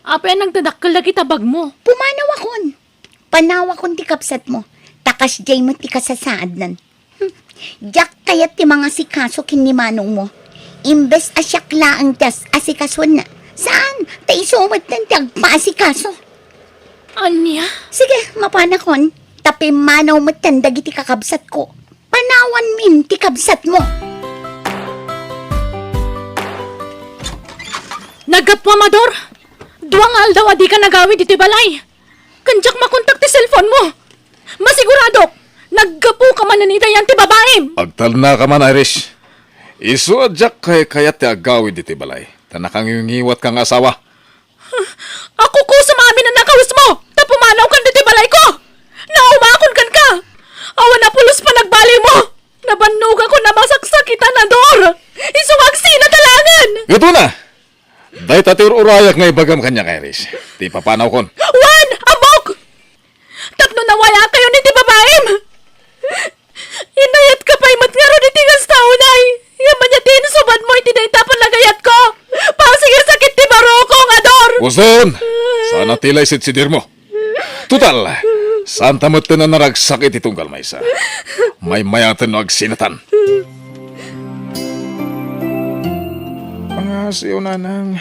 Apay a nagdadakkel dagiti bagmo? Pumanawakon. Panawakon ti kabsatmo. Ta kasdiay met ti kasasaadnan. Hmm. Diak kayat ti mangasikaso ken ni manongmo. Imbes a siak laeng ti as-, asikasuenna. Saan? Ta isu met ti agpaasikaso. Ania? Sige, mapanakon. Ta pimmanaw metten dagiti kakabsatko. Panawanmin ti kabsatmo. Naggapu, Amador! Dua nga aldaw a dika nagawid iti balay. Ken diak makontak ti cellphone mo. Masiguradok, naggapuka manen iti ayan ti babaim. Agtalnaka man, Iris. Isu a diak kaykayat ti agawid iti balay, ta nakangiwngiwatka nga asawa. Akukusom amin a nakawesmo, ta pumanawkan ditoy balayko. Naumakon kenka. Awan a pulos panagbaliwmo. Nabannogakon a masaksakitan, Ador. Isu nga agsinat a laengen. Ket una, dayta ti ur-urayak nga ibagam kaniak, Iris. Ti papanawkon. Wen, ammok! Tapno nawayakayon iti babaim! Inayatka pay met ngarud iti kasta unay! Ngem ania ti insubadmo iti dayta a panagayatko? Pasig a sakit ti barukong, Ador! Uson! Saan a ti la isidsidirmo? Total, saanta metten a naragsak iti tunggal maysa. Maymayaten no agsinatan. Pangaasiw, nanang.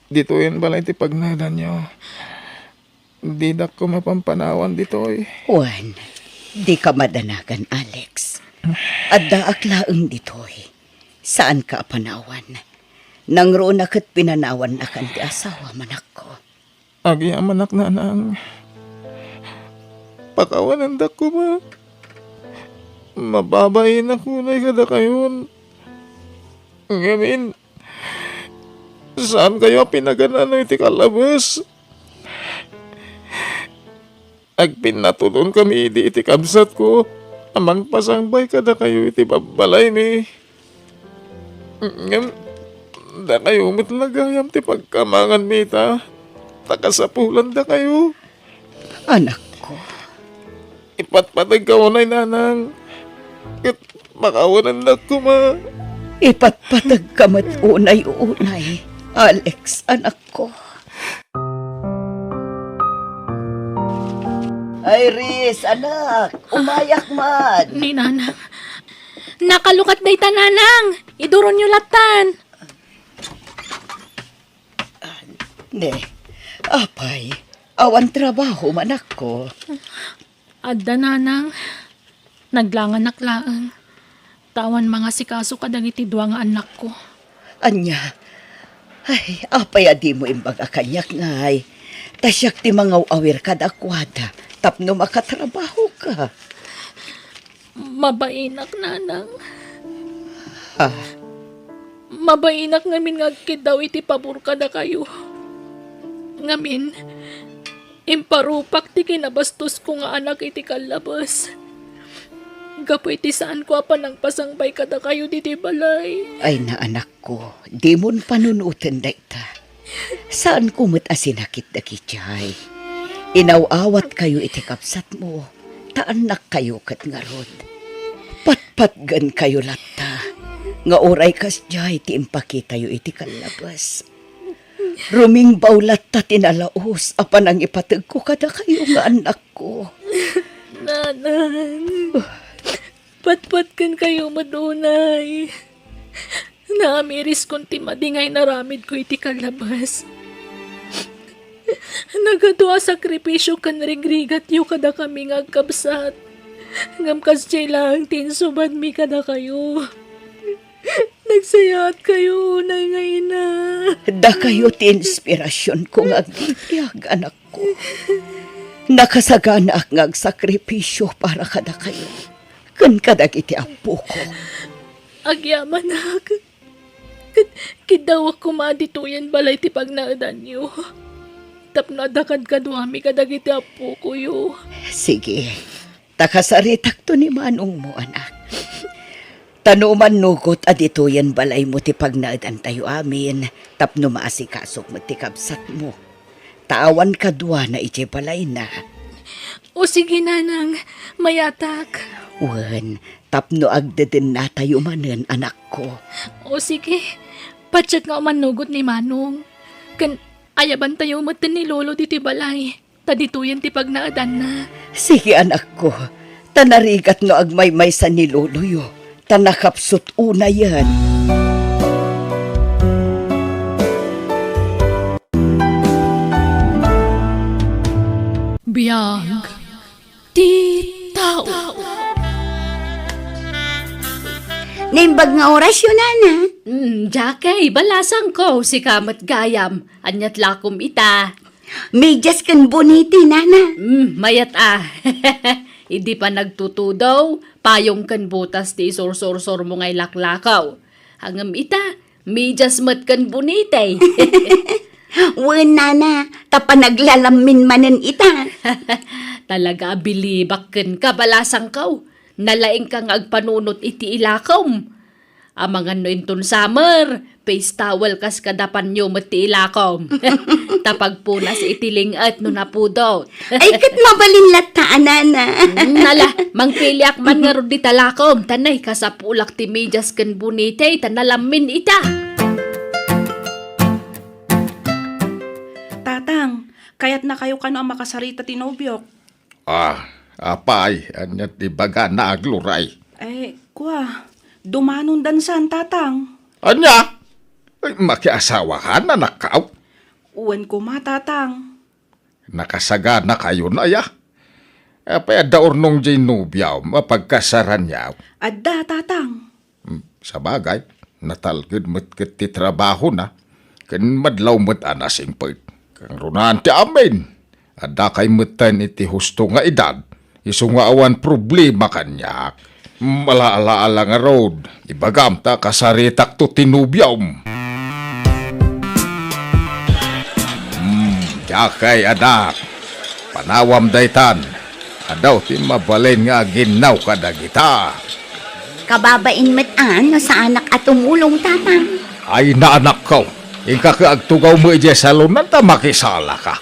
Ditoyen balay ti pagnaedanyo. Didak koma pampanawan ditoy. Wen, dika madanagan, Alex. Addaak laeng ditoy. Saanka a panawan. Nangruna ket pinanawannakan ti asawam, anakko. Agyamanak, nanang. Pakawanendak koma. Mababainak unay kadakayon. Ngamin, saankayo a pinagan-ano iti kallabes? Agpinnatudon kami idi iti kabsatko a mangpasangbay kadakayo iti babbalaymi. Ngem dakayo met la gayam ti pagkamanganmi ita, ta kasapulandakayo. Anakko. Ipatpategka unay, nanang. Ket pakawanendak koma. Ipatpategka met unay, unay, Alex, anakko. Iris, anak, umayak man. Ni nanang. Nakalukat dayta, nanang. Iduronyo lattan. Ne, apay, awan trabahom, anakko? Adda, nanang. Naglanganak laeng. Ta awan mangasikaso kadagiti dua nga annakko. Ania? Ay, apay a dimo imbaga kaniak, ngay? Ta siak ti mangaw-awir kadakuada tapno makatrabahoka. Mabainak, nanang. Ha? Mabainak ngamin nga agkiddaw iti pabor kadakayo. Ngamin, imparupak ti kinabastosko nga anak iti kallabes. Gapu iti saanko a panangpasangbay kadakayo ditoy balay. Ay na, anakko, dimon panunoten dayta. Saanko met a sinakit dagiti ay. Inaw-awatkayo iti kabsatmo. ta annakkayo ket ngarud. Patpatgenkayo latta nga uray kasdiay ti impakitayo iti kallabes. Rumingbaw latta ti nalaus a panangipategko kadakayo nga annakko. Nanang, patpatgenkayo met unay. Naamiriskon ti madi nga inaramidko iti kallabes. Nagadu a sakripisio ken rigrigatyo kadakami nga agkabsat. Ngem kasdiay laeng ti insubadmi kadakayo. Nagsayaatkayo unay nga ina. Dakayo ti inspirasionko nga agbibiag, anakko. Nakasaganaak nga agsakripisio para kadakayo ken kadagiti appoko. Agyamanak. Ket kiddawak koma a ditoyen balay ti pagnaedanyo. Tapno adda kadkaduami kadagiti appokoyo. Sige. Ta kasaritakto ni manongmo, anak. Ta no umannugot a ditoyen balaymo ti pagnaedantayo amin, tapno maasikasok met ti kabsatmo. Ta awan kaduana idiay balayna. O sige, nanang, mayatak. Wen, tapno agdedennatayo manen, anakko. O sige, patiek nga umannugot ni manong. Ken ayabantayo met ni lolo ditoy balay. Ta ditoyen ti pagnaedanna. Sige, anakko, ta narigat no agmaymaysa ni loloyo, ta nakapsut unayen. Biag ti tao. Naimbag nga orasyo, nana. Mm, Jackie, balasangko, sika met gayam. Aniat lakom ita? Medias ken bonete, nana. Mm, mayat a. Idi panagtutudo, payong ken botas ti isursursurmo nga ilaklakaw. Ngem ita, medias met ken bonete. Wen, nana, ta panaglalammin manen ita. Talaga a bilibak kenka, balasangko. Nalaingka nga agpanunot iti ilakom. Amangan no inton summer, face towel kas kada panyo met ti ilakom. Ta pagpunas iti ling-et no napudot. Ay, ket mabalin latta a, nana. Mm, ala, mangpiliak man ngarud dita lakom, ta nay, kasapulak ti medias ken bonete, ta nalammin ita. Tatang, kayatnakayo kano a makasarita ti nobiok? Ah, apay, ania ti bagana, agluray? Eh, kua, dumanon dansan, tatang. Ania? Ay, makiasawakan, anakkaw? Wen koma, tatang. Nakasaganakayon aya? Apay, adda urnong diay nobiam a pagkasaranyo? Adda, tatang. Hmm, sabagay, natalged met ket ti trabahona, ken madlaw met a nasingpet. Kangrunaan ti amin, addakay metten iti husto nga edad, isu nga awan problema kaniak. Hmm, ala, ala, ala ngarud, ibagam ta kasaritakto ti nobiom. Hmm, diakay, anak, panawam daytan. Adaw ti mabalin nga aginnaw kadagita. Kababain met a no saanak a tumulong, tatang. Ay, naanakko. Inka ket agtugaw met idiay salonan ta makisalaka.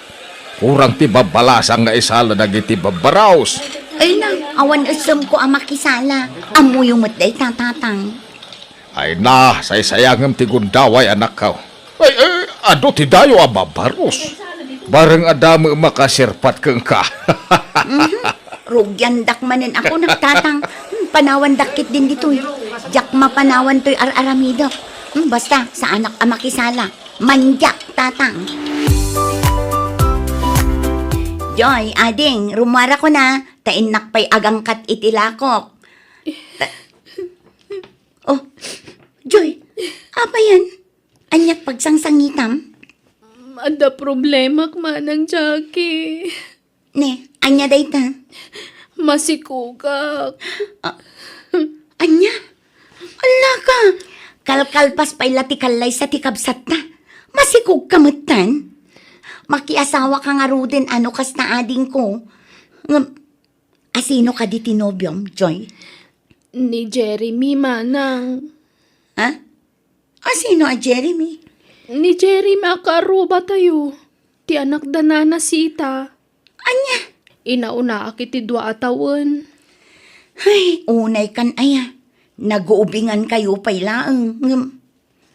Kurang ti babbalasang nga isala dagiti babbaraos. Ay na, awan esemko a makisala. Ammoyo met dayta, tatang. Ay na, saysayangem ti gundaway, anakko. Ay, ay, adu ti dayo a babaros. Bareng adda met makasirpat kenka. Mhm. Rugiandak manen ako, nagtatang. Hmm, panawandak ketdin ditoy. Diak mapanawan toy ar-aramidek. Hmm, basta, saanak a makisala. Mandiak, tatang. Joy, ading, rummuarako na. Ta innak pay agangkat iti lakok. Ta- Oh, Joy, apayan? Ania't pagsangsangitam? Adda problemak, Manang Jackie. Ne, ania dayta? Masikogak. Ah, ania? Ala ka! Kalkalpas pay la ti kallaysa ti kabsatta. Masikogka metten? Makiasawaka ngaruden a no kasta, adingko. Ngem, asino kadi ti nobiom, Joy? Ni Jeremy, manang. Ha? Asino a Jeremy? Ni Jeremy a kaarrubatayo, ti anak da Nana Sita. Ania? Inaunaak iti dua a tawen. Ay, unay kan aya. Naguubingan kayo pay laeng. Ngem,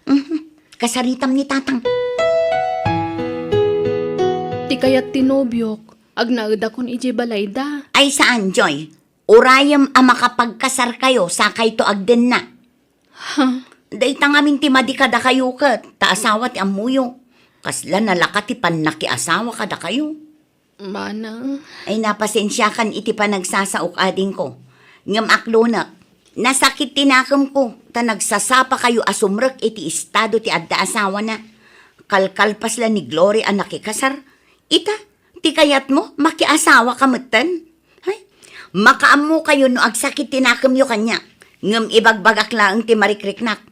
mhm, kasaritam ni Tatang. Ti kayat ti nobiok, agnaedakon idiay balayda. Ay, saan, Joy? Urayem a makapagkasar kayo, sakayto agdenna. Ha? Dayta ngamin ti madi kadakayo ket, ta asawa ti ammoyo. Kasla nalaka ti pannakiasawa kadakayo. Manang. Ay, napasensiakan iti panagsasaok, adingko. Ngem aklonek, nasakit ti nakemko, ta nagsasapa kayo a sumrek iti estado ti adda asawana. Kalkalpas la ni Glory a nakikasar. Ita, ti kayatmo, makiasawa ka metten? Hay, makaammo kayo no agsakit ti nakemyo kaniak. Ngem ibagbagak laeng ti marikriknak.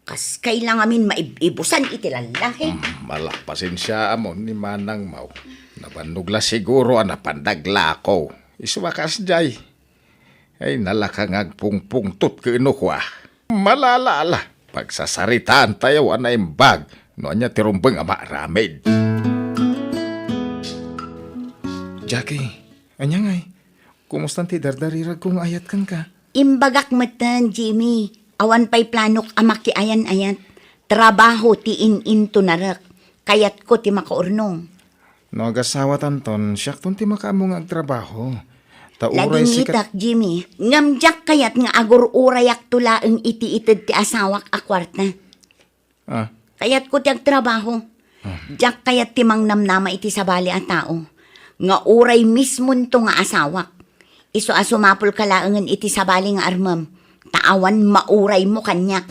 Kas kailangamin maib-ibusan iti lallaki. Hmm, ala, pasensiaam ni Manang Mau. Nabannog la siguro a napandaglako. Isu a kasdiay. Ay, nalaka nga agpungpungtot ken ukua. Malala, ala. Pagsasaritaan tayo a naimbag no ania ti rumbeng a maaramid. Jackie, ania ngay? Kumustan ti dardariragko nga ayat kenka? Imbagak metten, Jimmy. Awan pay planok a makiayan-ayat. Trabaho ti in-intonarek. Kayatko ti makaurnong. No agasawatanton, siakton ti makaammo nga agtrabaho. Ta uray sikat. Lagingitak, Jimmy. Ngem diak kayat nga agur-urayakto laeng iti ited ti asawak a kuarta. Ah. Kayatko ti agtrabaho. Ah. Diak kayat ti mangnamnama iti sabali a tao. Nga uray mismonto nga asawak. Isu a sumapulka laengen iti sabali nga armem, ta awan mauraymo kaniak.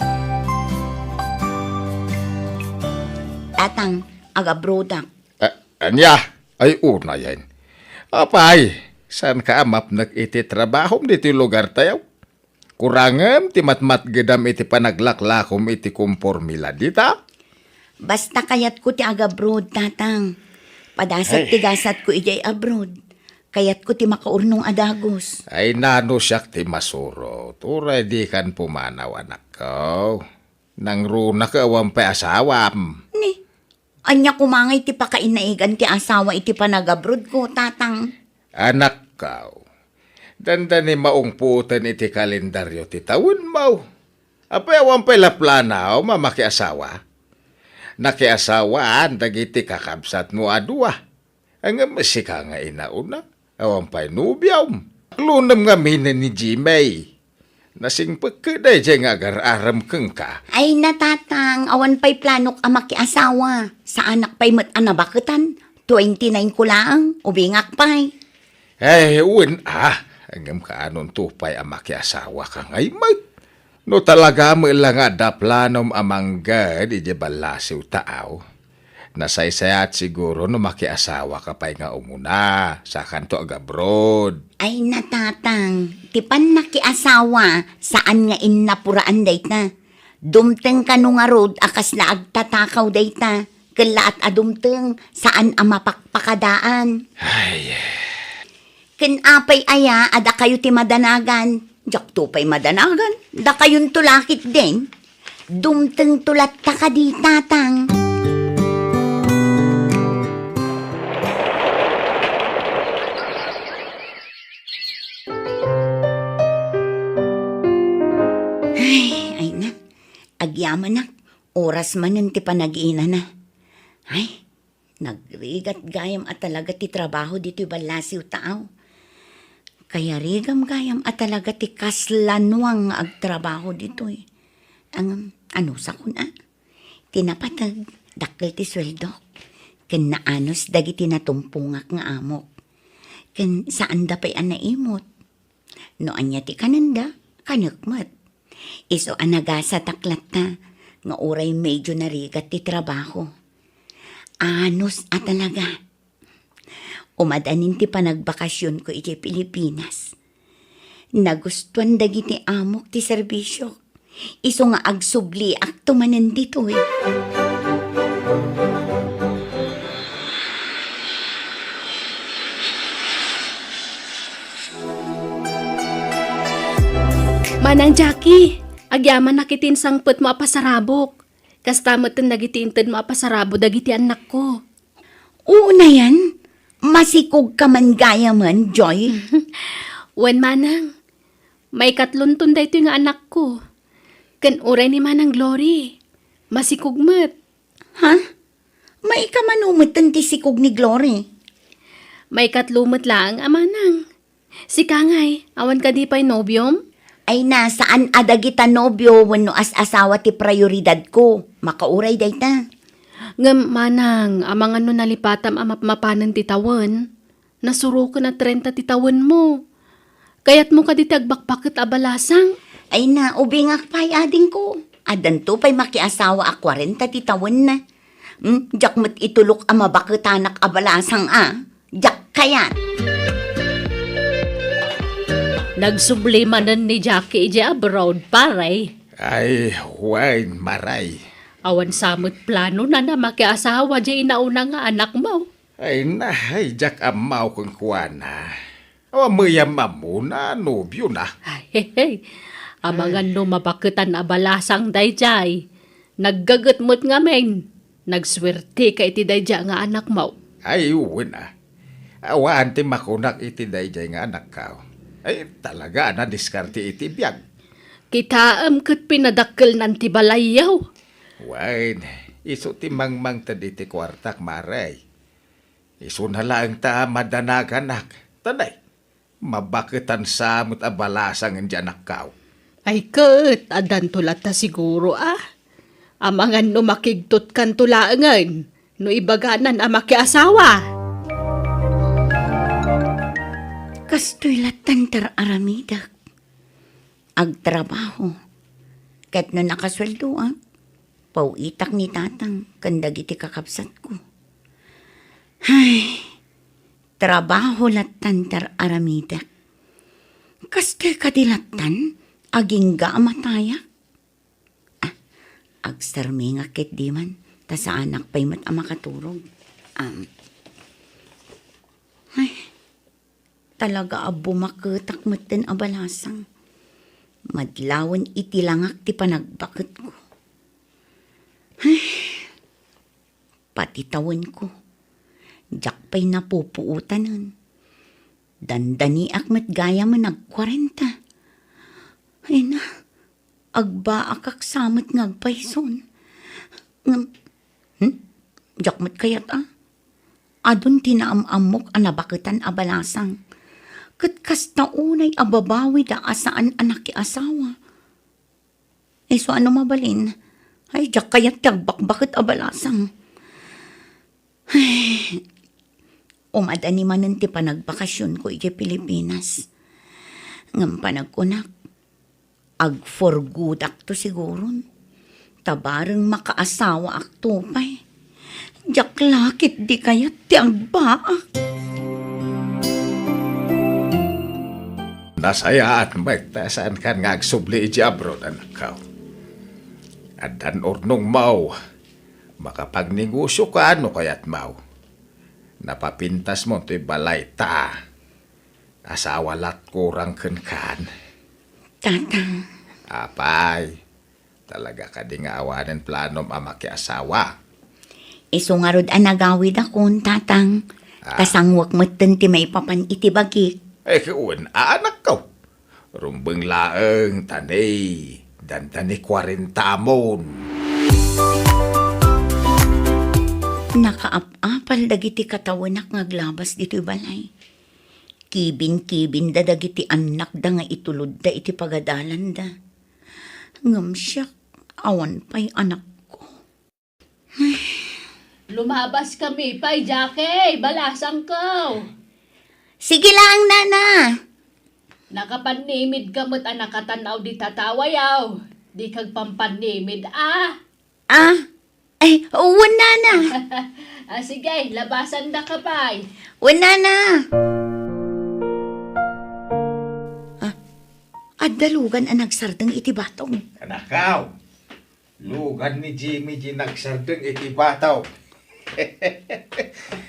Tatang, agabrodak. A-, ania? Ay, unayen. Apay, saanka a mapnek iti trabahom ditoy lugartayo? Kurangem ti matmatgedam iti panaglaklakom iti kompormila dita? Basta kayatko ti agabroad, Tatang. Padasat ti gasatko idiay abroad. Kayatko ti makaurnong a dagus. Ay, nano siak ti masurot? Uray dikan pumanaw, anakko. Nangruna ket awan pay asawam. Ni, ania koma ngay ti pakainaigan ti asawa iti panagabrodko, Tatang? Anakko, dandani maungpoten iti kalendaryo ti tawenmo. Apay, awan pay la planaw a makiasawa? Nakiasawaan dagiti kakabsatmo a dua. Ngem sika nga inauna, awan pay nobiom. Aklonem ngamin ni Jimmy. Nasingpek ket daydiay nga agar-arem kenka. Ay, Tatang, awan pay planok a makiasawa. Saanak pay met a nabaketan. Twenty-nine ko laeng, ubingak pay. Ay, wen a. Ngem kaanonto pay a makiasawa ka ngay met? No talaga met la nga adda planom a mangged idiay ballasiw taaw, nasaysayaat siguro no makiasawa ka pay nga umuna, sakanto agabroad. Ay, Tatang, ti pannakiasawa, saan nga innapuraan dayta. Dumteng kano ngarud a kasla agtatakaw dayta, ket laat a dumteng, saan a mapakpakadaan. Ay. Ken apay aya a dakayo ti madanagan? Diakto pay madanagan. Dakayonto la ketdin. Dumtengto latta kadi, Tatang. Ay, ay na. Agyamanak. Oras manen ti panagiinana. Ay, nagrigat gayam a talaga ti trabaho ditoy ballasiw taaw. Kayarigam gayam a talaga ti kasla nuang nga agtrabaho ditoy. Ngem, anusakon a? Ti napateg, dakkel ti sueldok. Ken naanus dagiti natumpongak nga amok. Ken saanda pay a naimot. No ania ti kanenda, kanek met. Isu a nagasatak latta nga uray medyo narigat ti trabaho. Anus a talaga. Umadanin ti panagbakasionko idiay Pilipinas. Nagustuan dagiti amok ti serbisiok. Isu nga agsubliakto manen ditoy. Manang Jackie, agyamanak iti insangpetmo a pasarabok. Kasta met dagiti intedmo a pasarabo dagiti annakko. Unayen, Masikog ka man gayamen, Joy? Wen, manang. Maikatlonton daytoy nga anakko. Ken uray ni Manang Glory, masikog met. Ha? Maikamanumeten ti sikog ni Glory? Maikatlo met laeng a manang. Sika ngay, awan kadi pay nobiom? Ay na, saan a dagita nobio wenno as-asawa ti prioridadko. Makauray dayta. Ngem manang, amangan no nalipatam a mapmapanen ti tawen. Nasuroken a trenta ti tawenmo. Kayatmo kadi ti agbakbaket a balasang? Ay na, ubingak pay, adingko. Addanto pay makiasawa a kuarenta ti tawenna. Hmm, diak met itulok a mabaketanak a balasang a. Diak kayat. Nagsubli manen ni Jackie idiay abroad, pare. Ay, wen, Maray. Awan sa met planona a makiasawa diay inauna nga anakmo. Ay na, ay, diak ammo kenkuana. Awan met ammo no nobiona. Ay, hey, hey. Amangan no mabaketan a balasang daydiay. Naggaget met ngamin. Nagsuerteka iti daydiay nga anakmo. Ay, wen a. Awan ti makunak iti daydiay nga anakko. Ay, talaga a nadiskarte iti biag. Kitaem ket pinadakkelnan ti balayyo. Wen, isu ti mangmangted iti kuartak, Maray. Isuna laeng ta madanaganak. Tanay, mabaketan sa met a balasang diay anakko. Ay ket, addanto latta siguro a. Amangan no makigtotkanto laengen no ibaganan a makiasawa. Kastoy lattan ti ar-aramidek. Agtrabaho. Ket no nakasueldoak, paw-itak ni tatang ken dagiti kakabsatko. Ay, trabaho lattan ti ar-aramidek. Kastoy kadi lattan, agingga a matayak? Ah, agsarmingak ketdi man, ta saanak pay met a makaturog. Am, ay, talaga a bumaketak metten a balasang. Madlawen iti langak ti panagbaketko. Ay, pati tawenko. Diak pay napupuotanen. Dandaniak met gayamen agkuarenta. Ay na, agbaakak sa met nga agpayson. Ngem, hmm? Diak met kayat a. Adun ti naam-ammok a nabaketan a balasang. Ket kasta unay a babawida a saan a nakiasawa. Isu a no mabalin, ay, diak kayat ti agbakbaket a balasang. Ay, umadani manen ti panagbakasionko idiay Pilipinas. Ngem panagkunak, agforgudakto siguron. Ta bareng makaasawaakto pay. Diak la ketdi kayat ti agbaak. Nasayaat met ta saankan nga agsubli idiay abroad, anakko. Addan urnongmo. Makapagnegosioka no kayatmo. Napapintasmo toy balay ta asawa lat kurang kenkan. Tatang. Apay, talaga kadi nga awanen planom a makiasawa? Isu ngarud a nagawidakon, Tatang. Ah. Kasangwek metten ti maipapan iti bagik. Eh, wen, anakko. Rumbeng laeng, ta ne, dandani kuarentamon. Nakaap-apal dagiti katawenak nga aglabas ditoy balay. Kibinkibinda dagiti annakda nga itulodda iti pagadalanda. Ngem siak, awan pay anakko. Lumabaskami pay, Jackie, balasangko. Sige laeng, Nana. Nakapannimidka met a nakatan-aw dita tawayo. Dika agpampannimid a. Ah? Ay, wen, Nana. Ah, sige, labasandaka pay. Wen, Nana. Ah, adda lugan a nagsardeng iti batog. Anakko, lugan ni Jimmy diay nagsardeng iti batog.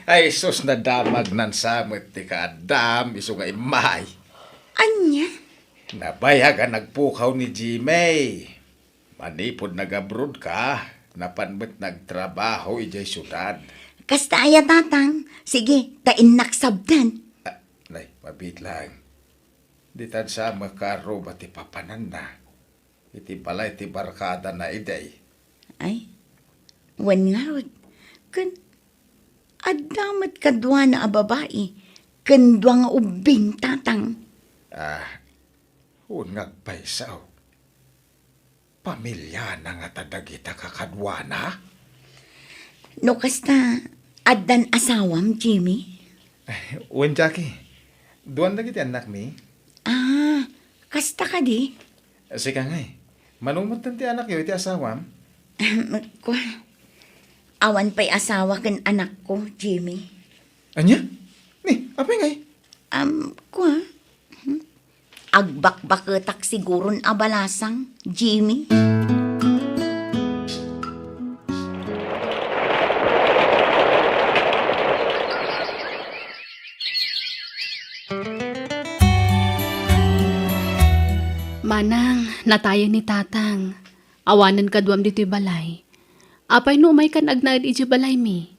Ay, sus, nadamagnan sa met ti kaaddam, isu nga immay. Ania? Nabayag a nagpukaw ni Jimmy. Manipud nag-abroad ka, napan met nagtrabaho idiay siudad. Kasta aya, Tatang? Sige, ta innak sabdan. Ah, nay, mabiit laeng. Ditan sa makaruba ti papananna iti balay ti barkadana idi. Ay, wen ngarud. Ken adda met kaduana a babai ken dua nga ubbing, Tatang. Ah, wen nga agpayso. Pamiliana ngata dagita kakaduana? No kasta, addan asawam, Jimmy? Wen, Jackie. Duan dagiti annakmi. Ah, kasta kadi? Sika ngay, mano metten ti anakyo iti asawam? Kua, awan pay asawa ken anakko, Jimmy. Ania? Ni, apay ngay? Am, kua, hmm? Agbakbaketak siguron a balasang, Jimmy. Manang, natayen ni Tatang. Awanen kaduam ditoy balay. Apay no umaykan agnaed idiay balaymi?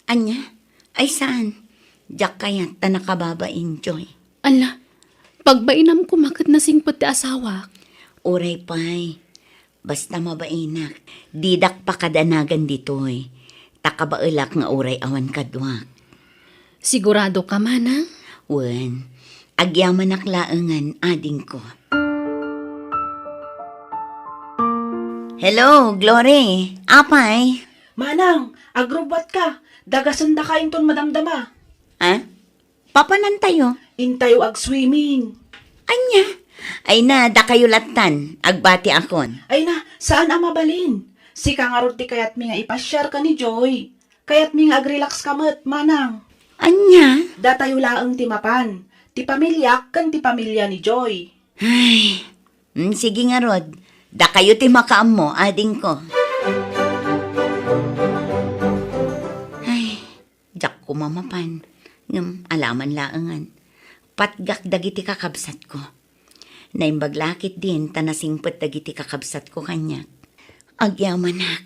Ania? Ay saan? Diak kayat ta nakababain, Joy. Ala, pagbainam koma ket nasingpet ti asawak. Uray pay. Basta mabainak, didak pakadanagan ditoy. Ta kabaelak nga uray awan kaduak. Sigurado ka, Manang? Wen, agyamanak laengen, adingko. Hello, Glory. Apay? Manang, agrubbuatka. Dagasendaka inton madamdama. Ah? Papanantayo? Intayo agswimming. Ania? Ay na, dakayo lattan. Agbatiakon. Ay na, saan a mabalin. Sika ngarud ti kayatmi nga ipasiar ken ni Joy. Kayatmi nga agrelax ka met, Manang. Ania? Datayo laeng ti mapan. Ti pamiliak ken ti pamilia ni Joy. Ay, mm, sige ngarud. Dakayo ti makaammo, adingko. Ay, diak koma mapan. Ngem alaman laengen. Patgak dagiti kakabsatko. Naimbag la ketdin ta nasingpet dagiti kakabsatko kaniak. Agyamanak,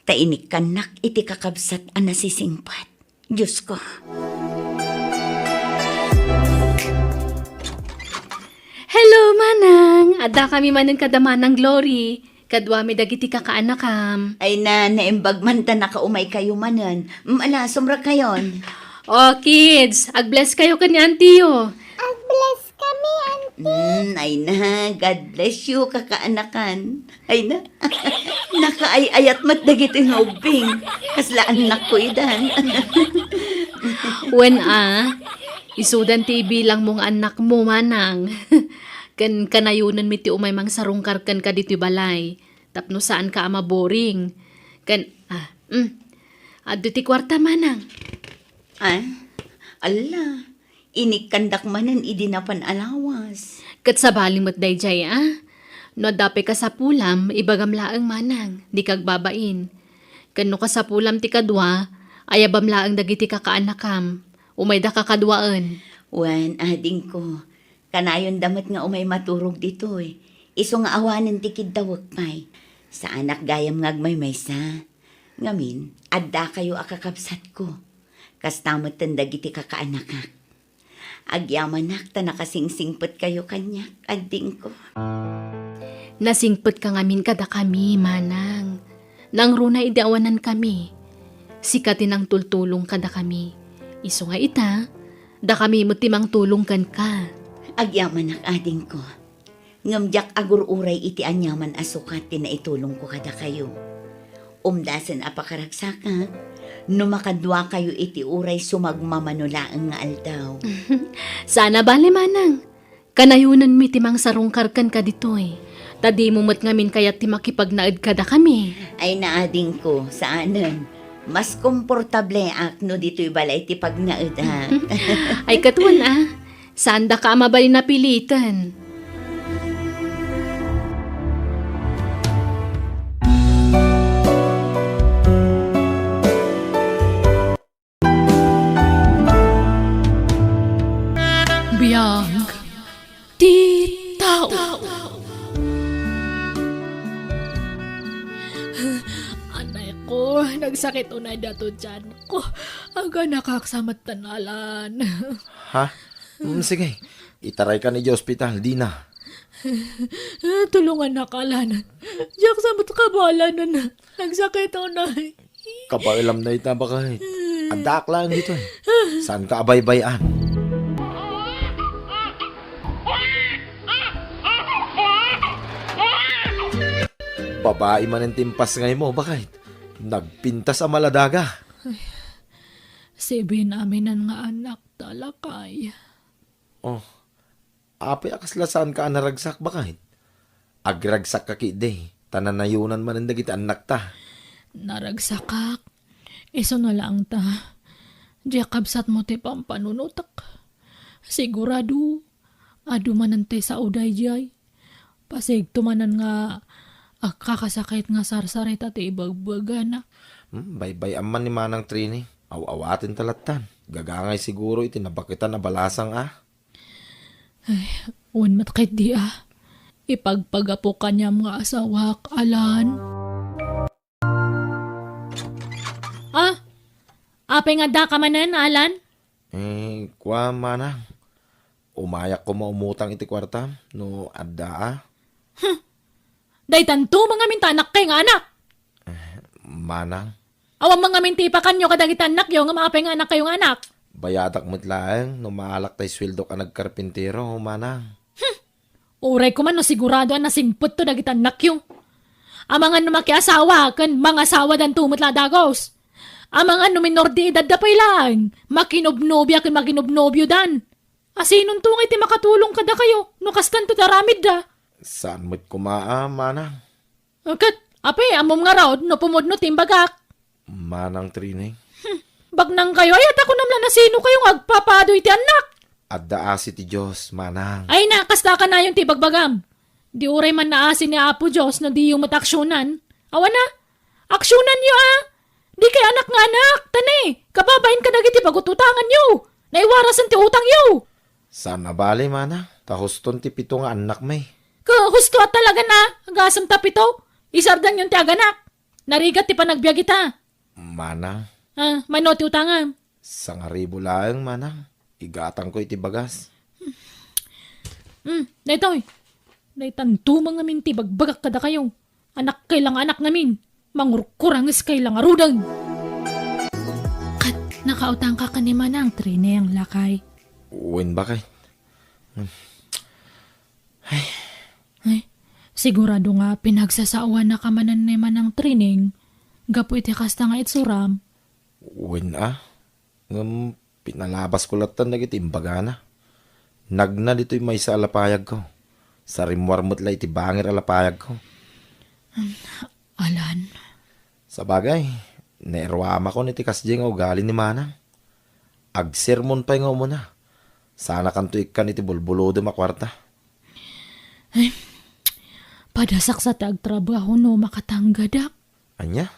ta inikkannak iti kakabsat a nasisingpet. Diosko. Hello, Manang! Addakami manen kada Manang Glory. Kaduami dagiti kakaanakam. Ay na, naimbag man ta nakaumaykayo manen. Mm, ala, sumrekayon. Oh, kids, ag-bless kayo ken ni Auntie yo. Ag-bless kami, Auntie. Mm, ay na, God bless you, kakaanakan. Ay na, nakaay-ayat met dagiti nga ubbing. Kasla annakko idan. Wen a, isudan ti ibilangmo nga annakmo, Manang. Ken kanayonenmi ti umay mangsarungkar kenka ditoy balay. Tapno saanka a maboring. Ken, ah, mm. Adda ti kuarta, Manang. Ah, alla, inikkandak manen idi napan a lawas. Ket sabali met daydiay, a? No adda pay kasapulam, ibagam laeng, Manang, dika agbabain. Ken no kasapulam ti kadua, ayabam laeng dagiti kakaanakam. Umayda kakaduaen. Wen, adingko, kanayonda met nga umay maturog ditoy, isu nga awanen ti kiddawek pay. Saanak gayam nga agmaymaysa. Ngamin, addakayo a kakabsatko. Kasta metten dagiti kakaanakak. Agyamanak ta nakasingsingpetkayo kaniak, adingko. Nasingpetka ngamin kadakami, Manang. Nangruna idi awanankami, sika ti nangtultulong kadakami. Isu nga ita, dakami met ti mangtulong kenka. Agyamanak, adingko. Ngem diak agur-uray iti aniaman a sukat ti naitulongko kadakayo. Umdasen a pakaragsakak, no makaduakayo iti uray sumagmamano laeng nga aldaw. Saan a bale, Manang. Kanayonenmi ti mangsarungkar kenka ditoy, ta dimo met ngamin kayat ti makipagnaed kadakami. Ay, naadingko, saanen. Mas komportableak no ditoy balay ti pagnaed, ha? Ay, ket wen a, saandaka a mabalin a piliten. Biag ti tao. Anay ko, nag- Sakit unay dato tianko. Aganakak sa met tan, Alan. Ha? Mm, sige. Itaraykan idiay ospital, dina. Ah, tulongannak, Alan. Diak sa met kabalanan. Nagsakit unay. Kabaelam dayta, baket. Addaak laeng ditoy. Saanka a baybay-an. Babai manen ti impasngaymo, baket. Nagpintas a maladaga. Ay, sibin aminan nga anakta, lakay. Oh, apay a kasla saanka a naragsak, baket? Agragsakka ketdi, ta nanayonan manen dagiti annakta. Naragsakak. Isuna laeng ta, diak kabsatmo ti pampanunotak. Sigurado, adu manen ti sao daydiay. Pasigto manen nga agkakasakit nga sarsarita ti ibagbagana. Hmm, baybay-am man ni Manang Trini. Aw-awaten ta lattan. Gagangay siguro iti nabaketan a balasang a. Ay, wen met ketdi a. Ipagpagapu kaniam nga asawak, Alan. Ah, apay nga addaka manen, Alan? Eh, kua, manang. Umayak koma umutang iti kuartam no adda a. Huh! Daytanto mangamin ta anakkayo nga anak. Eh, manang. Awan mangamin ti ipakanyo kadagiti annakyo ngem apay nga anakkayo nga anak? Bayadak met laeng no maalak tay sueldok a nagkarpintero, manang. Uray koma no sigurado a nasingpetto dagiti annakyo. Amangan no makiasawa ken mangasawadanto met la dagus. Amangan no minor de edad da pay laeng, makinobnobia ken makinobnobiodan. Asinonto ngay ti makatulong kadakayo no kastanto ti aramidda? Saan met koma a, manang. Ket, apay, ammom ngarud no pumudno ti imbagak? Manang Trini. Hmm, bagnangkayo, ay, ta kunam la nasinokayo nga agpapaaduy ti annak? Adda asi ti Dios, manang. Ay na, kasta kanayon ti ibagbagam. Di uray man naasi ni Apo Dios no diyo met aksionan. Awan a, aksionanyo a. Dikay anak nga anak, ta ne, kababain kadagiti pagut-utanganyo. Naiwarasen ti utangyo. Saan a bale, manang, ta huston ti pito nga annakmi. Ka, husto a talaga na, agasem ta pito. Isardanyon ti aganak. Narigat ti panagbiag ita. Manang. Ah, mano ti utangam? Sangaribu laeng, manang. Igatangko iti bagas. Hmm, daytoy. Daytanto mangamin ti ibagbagak kadakayo. Anakkayo la nga anak ngamin. Mangurkuranges kay la ngaruden. Ket nakautangka ken ni Manang Trineng, lakay. Wen, baket. Ay, sigurado nga pinagsasaoannaka manen ni Manang Trineng gapu iti kasta nga itsuram. Wen a, ngem pinalabasko lattan dagiti imbagana. Nagna ditoy maysa a lapayagko. Sa rimmuar met la iti bangir a lapayagko. Alan. Sabagay, nairuamakon iti kasdiay nga ugali ni Manang. Agsermon pay nga umuna. Sanakanto ikkan iti bulbulodem a kuarta. Ay, padasak sa ti agtrabaho no makatanggadak. Ania?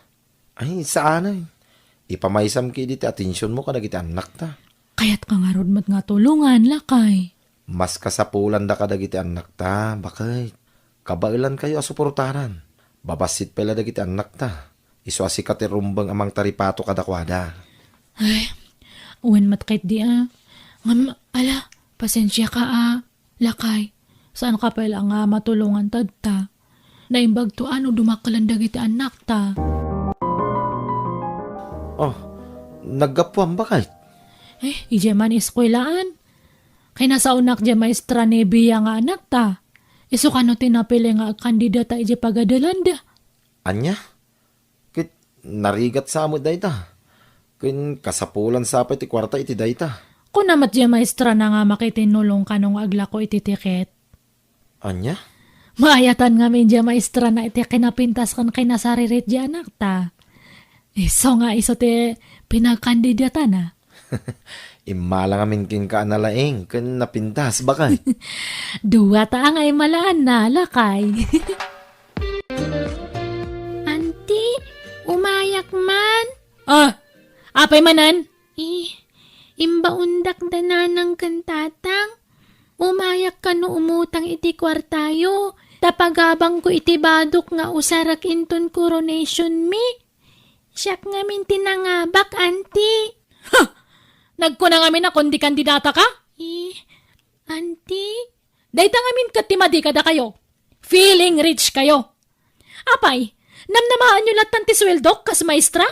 Ay, saanay. Ipamaysam ketdi ti atensionmo kadagiti annakta. Kayatka ngarud met nga tulongan, lakay. Mas kasapulanda kadagiti annakta, baket. Kabaelankayo a suportaran. Babassit pay la dagiti annakta. Isu a sika ti rumbeng a mangtaripato kadakuada. Ay, wen met ketdi a. Ngem, ala, pasensiaka a. Lakay, saanka pay la nga matulongan tatta. Naimbagto a no dumakkelan dagiti annakta. Oh, naggapuam, baket? Eh, idiay man eskuelaan. Kinasaonak diay maestra ni Bia nga anakta. Isu kano ti napili nga agkandidata idiay pagadelanda. Ania? Ket narigat sa met dayta. Ken kasapulan sa pay ti kuarta iti dayta. Kuna met diay maestrana nga makitinnulong kano nga aglako iti tiket. Ania? Maayatan ngamin diay maestrana iti kinapintas ken kinasaririt diay anakta. Isu nga isu ti pinagkandidatana. Immala ngamin kenka a nalaing ken napintas, baket. Dua ta angay malaanna, lakay. Anti, umayak man. Ah, apay manen? Eh, imbaondak da nanang ken tatang. Umayak kano umutang iti kuartayo, ta pagabangko iti badok nga usarek inton coronation mi. Siak ngamin ti nangabak, Auntie. Ha! Nagkuna ngamin a kundi kandidataka? Eh, Auntie? Dayta ngamin ket ti madi kadakayo. Feeling rich kayo. Apay, namnamaenyo lattan ti sueldok kas maestra?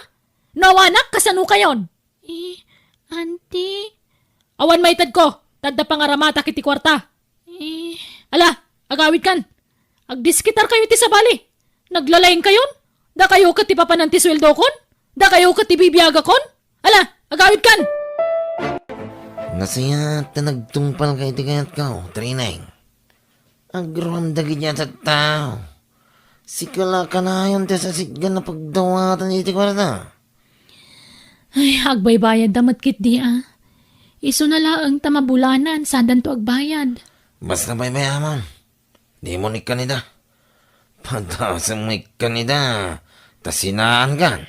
No awanak, kasano kayon? Eh, Auntie? Awan maitedko, ta adda pangaramatak iti kuarta. Eh. Ala, agawidkan. Agdiskitarkayo iti sabali. Naglalaingkayon? Dakayo ket ti papanan ti sueldokon? Dakayo ket ti bibiagakon? Ala, agawidkan! Nasayaat ta nagtungpalka iti kayatko, Trineng. Agroam dagiti a tattao. Sika la kanayon ti asasitgan a pagdawatan iti kuarta. Ay, agbaybayadda met ketdi a. Isuna laeng ta mabulanan, saandanto agbayad. Basta baybayamon. Dimon ikkanida. Padasem ikkanida. Ta sinaankan.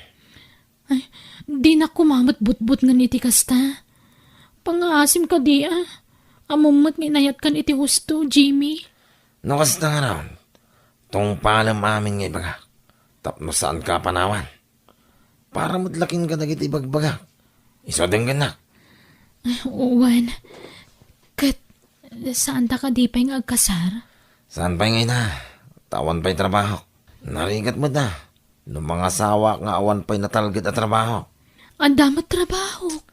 Ay, dinak koma met butbutngen iti kasta. Pangngaasim kadi a. Ammom met nga inayatkan iti husto, Jimmy. No kasta ngarud, tungpalem amin nga ibagak. Tapno saanka a panawan. Para met la kenka dagiti ibagbagak. Isu a denggennak. Ay, wen. Ket, saanta kadi pay nga agkasar? Saan pay nga ita? Ta awan pay trabahok. Narigat met a. No mangasawaak nga awan pay natalged a trabahok. Adda met trabahok.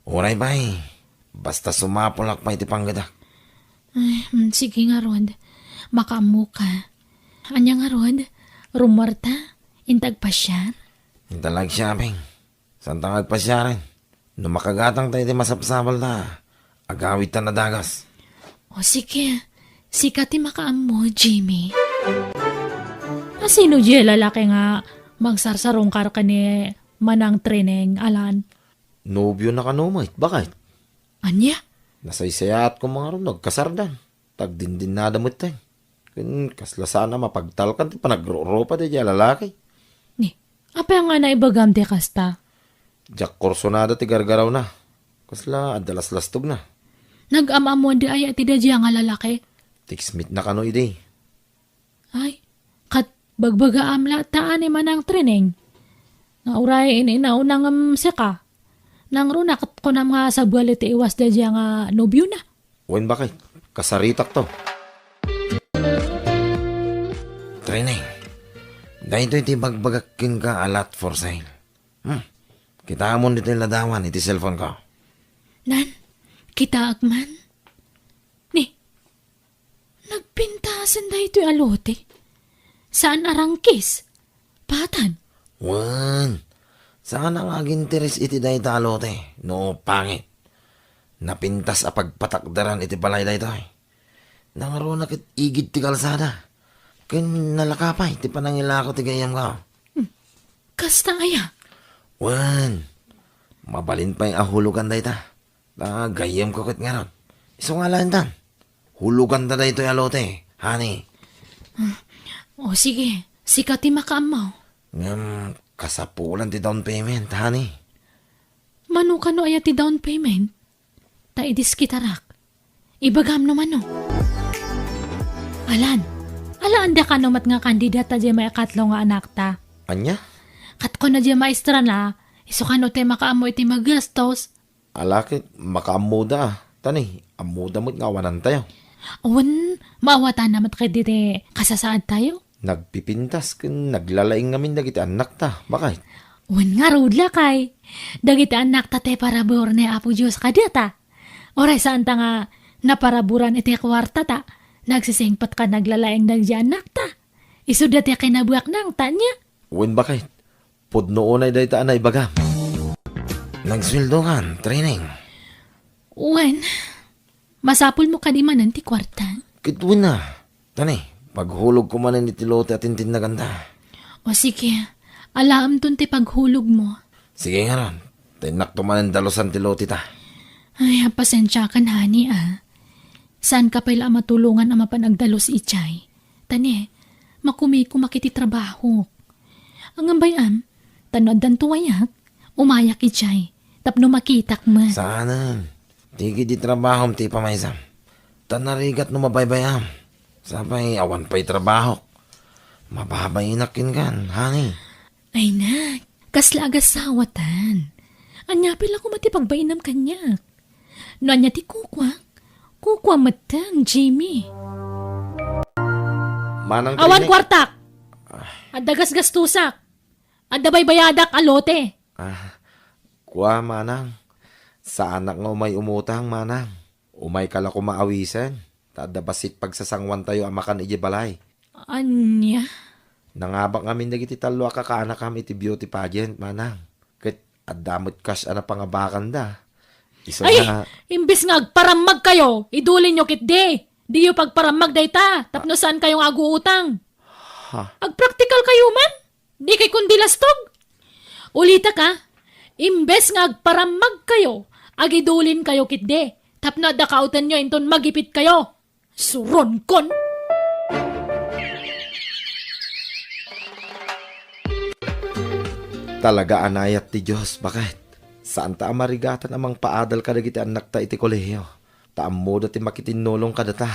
Uray pay. Basta sumapulak pay ti panggedak. Ay, mm, sige ngarud. Makaammoka. Ania ngarud? Rummuarta? Inta agpasiar? Inta la agshopping. Saanta nga agpasiaren? No makagatangta iti masapsapulta, agawidta a dagus. O sige, sika ti makaammo, Jimmy. A, sino diay lalaki nga magsarsarungkar ken ni Manang Trineng, Alan? Nobiona kano met, baket? Ania? Nasaysayaat koma ngarud no agkasardan. Ta agdindinnada metten. Ken kasla saan a mapagtalkan ti panagrurupa daydiay a lalaki. Ni, apay nga naibagam ti kasta? Diak kursunada ti gargarawna. Kasla adda laslastogna. Nagam-ammoanda aya ti daydiay nga lalaki? Text meet na kano idi. Ay, ket bagbagaam latta a ni Manang Trineng. Nga uray in-inauna ngem sika. Nangruna ket kunam nga sabali ti iwas daydiay nga nobiona. Wen, baket, kasaritakto. Trineng, daytoy ti ibagbagak kenka a lot for sale. Hmm. Kitaemon ditoy ladawan iti cellphone ko. Nan, kitaek man. Ni, nagpintasen daytoy a lote. Saan a rangkis. Patan. Wen, saan a nga aginteres iti dayta a lote no pangit. Napintas a pagpatakderan iti balay daytoy. Nangruna ket igid ti kalsada. Ken nalaka pay ti panangilako ti gayyemko. Hmm. Kasta aya? Wen, mabalin pay a hulogan dayta. Ta gayyemko ket ngarud. Isu nga alaentan. Huloganta daytoy a lote, honey. Ah, o sige, sika ti makaammo. Ngem kasapulan ti down payment, honey. Mano kano aya ti down payment? Ta idiskitarak. Ibagam no mano. Alan, alaanda kano met nga kandidata diay maikatlo nga anakta? Ania? Ket kuna diay maestra na, isu kano ti makaammo iti magastos? Ala ket makaammoda a. Ta ni, ammoda met nga awanantayo. Wen, maawatana met ketdi ti kasasaadtayo? Nagpipintas ken naglalaing ngamin dagiti annakta, baket. Wen ngarud, lakay. Dagiti annakta ti parabur ni Apo Dios kadata. Uray saanta nga naparaburan iti kuartata, nagsisingpet ken naglalaing dagiti annakta. Isuda ti kinabuaknangta, ania? Wen, baket. Pudno unay dayta a naibagam. Nagsueldokan, Trineng? Wen, masapulmo kadi manen ti kuarta? Ket wen a. Ta ni, paghulogko manen iti lote a tintinnaganta. O sige, alaemton ti paghulogmo. Sige ngarud, ta innakto manen dalusan ti loteta. Ay, pasensiakan, honey, a. Saanka pay la a matulongan a mapan agdalus idiay. Ta ni, makumikoma iti trabahok. Ngem bay-am, ta no addanto wayak, umayak idiay, tapno makitak met. Saanen. Ti idi trabahom ti ipamaysam. Ta narigat no mabaybay-am. Sapay awan pay trabahok. Mababainak kenkan, honey. Ay, nak, Kasla agasawatan. Ania pay la koma ti pagbainam kaniak? No ania ti kukuak, kukuam metten, Jimmy. Manang Awan Trini. Kuartak! Adda gasgastusak. Adda baybayadak a lote. Ah, kua, manang. Saanak nga umay umutang, manang. Umayka la koma awisen, ta adda bassit pagsasanguantayo a makan idiay balay. Ania? Nangabak ngamin dagiti tallo a kakaanakam iti beauty pageant, manang. Ket adda met cash a napangabakanda. Isu Ay, nga imbes nga agparammagkayo, idulinyo ketdi. Diyo pagparammag dayta, tapno saankayo nga aguutang. Ha? Agpraktikalkayo man. Di kay kundi lastog. Ulitak, a, imbes nga agparammagkayo, agidulinkayo ketdi, tapno adda kaawtenyo inton magipitkayo. Suronkon! Talaga a naayat ti Dios, baket. Saanta a marigatan a mangpaadal kadagiti annakta iti kolehio. Ta ammoda ti makitinnulong kadata.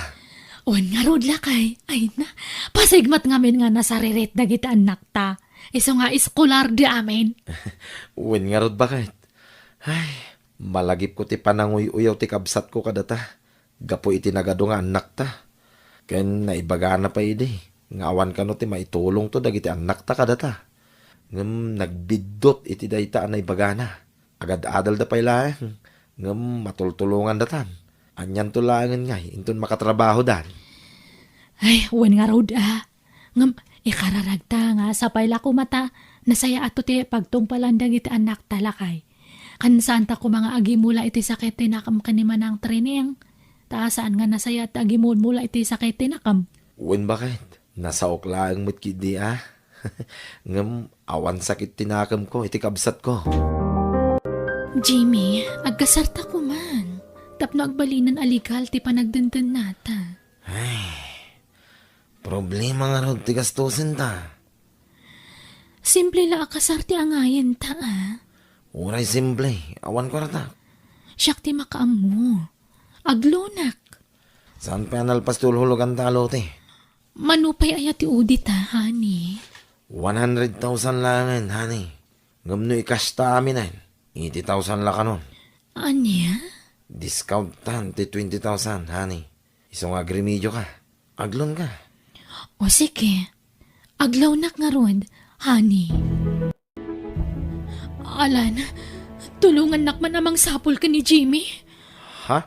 Wen ngarud, lakay. Ay na, pasigmat ngamin nga nasaririt dagiti annakta. Isu nga eskolarda amin. Wen ngarud, baket. Ay, malagipko ti pananguy-uyaw ti kabsatko kadata. Gapu iti nagadu nga annakta. Ken naibagana pay idi nga awan kano ti maitulongto dagiti annakta kadata. Ngem nagbiddut iti dayta a naibagana. Agad-adalda pay laeng, ngem matultulongandatan. Anianto laengen ngay inton makatrabahodan? Ay, wen ngarud, a. Ngem ikararagta nga sapay la koma ta nasayaatto ti pagtungpalan dagiti annakta, lakay. Ken saanta koma nga agimula iti sakit ti nakem ken ni Manang Trining. Ta saan nga nasayaat ti agimulmula iti sakit ti nakem. Wen, baket. Nasaok laeng met ketdi, a. Ngem awan sakit ti nakemko iti kabsatko. Jimmy, agkasarta koman. Tapno agbalinen a legal ti panagdendennata. Ay, problema ngarud ti gastosenta. Simple la a kasar ti angayenta, a. Uray simple, awan kuarta. Siak ti makaammo. Aglonak. Saan pay a nalpas ti hulhuloganta a lote? Mano pay aya ti udita, honey? One hundred thousand laengen, honey. Ngem no i-cash ta aminen, eighty thousand la kanon. Ania? Discount tan ti twenty thousand, honey. Isu nga agremedioka. Aglonka. O sige. Aglonak ngarud, honey. Alan, tulongannak man a mangsapul ken ni Jimmy. Ha?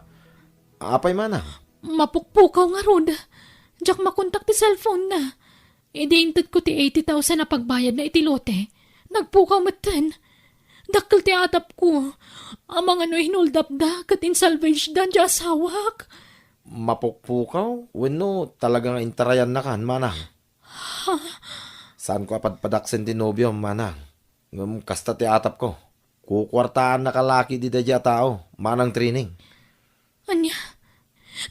Apay manang? Mapukpukaw ngarud. Diak makontak ti cellphone-na. Idi intedko ti eighty thousand a pagbayadna iti lote, nagpukaw metten. Dakkel ti atapko. Amangan no hinuldapda ket insalvageda ti asawak. Mapukpukaw? Wenno talaga nga intarayannakan, manang? Ha? Saanko a padpadaksen ti nobiom, manang. Ngem kasta ti atapko. Kukuartaannaka la ketdi daydiay a tao, Manang Trining. Ania?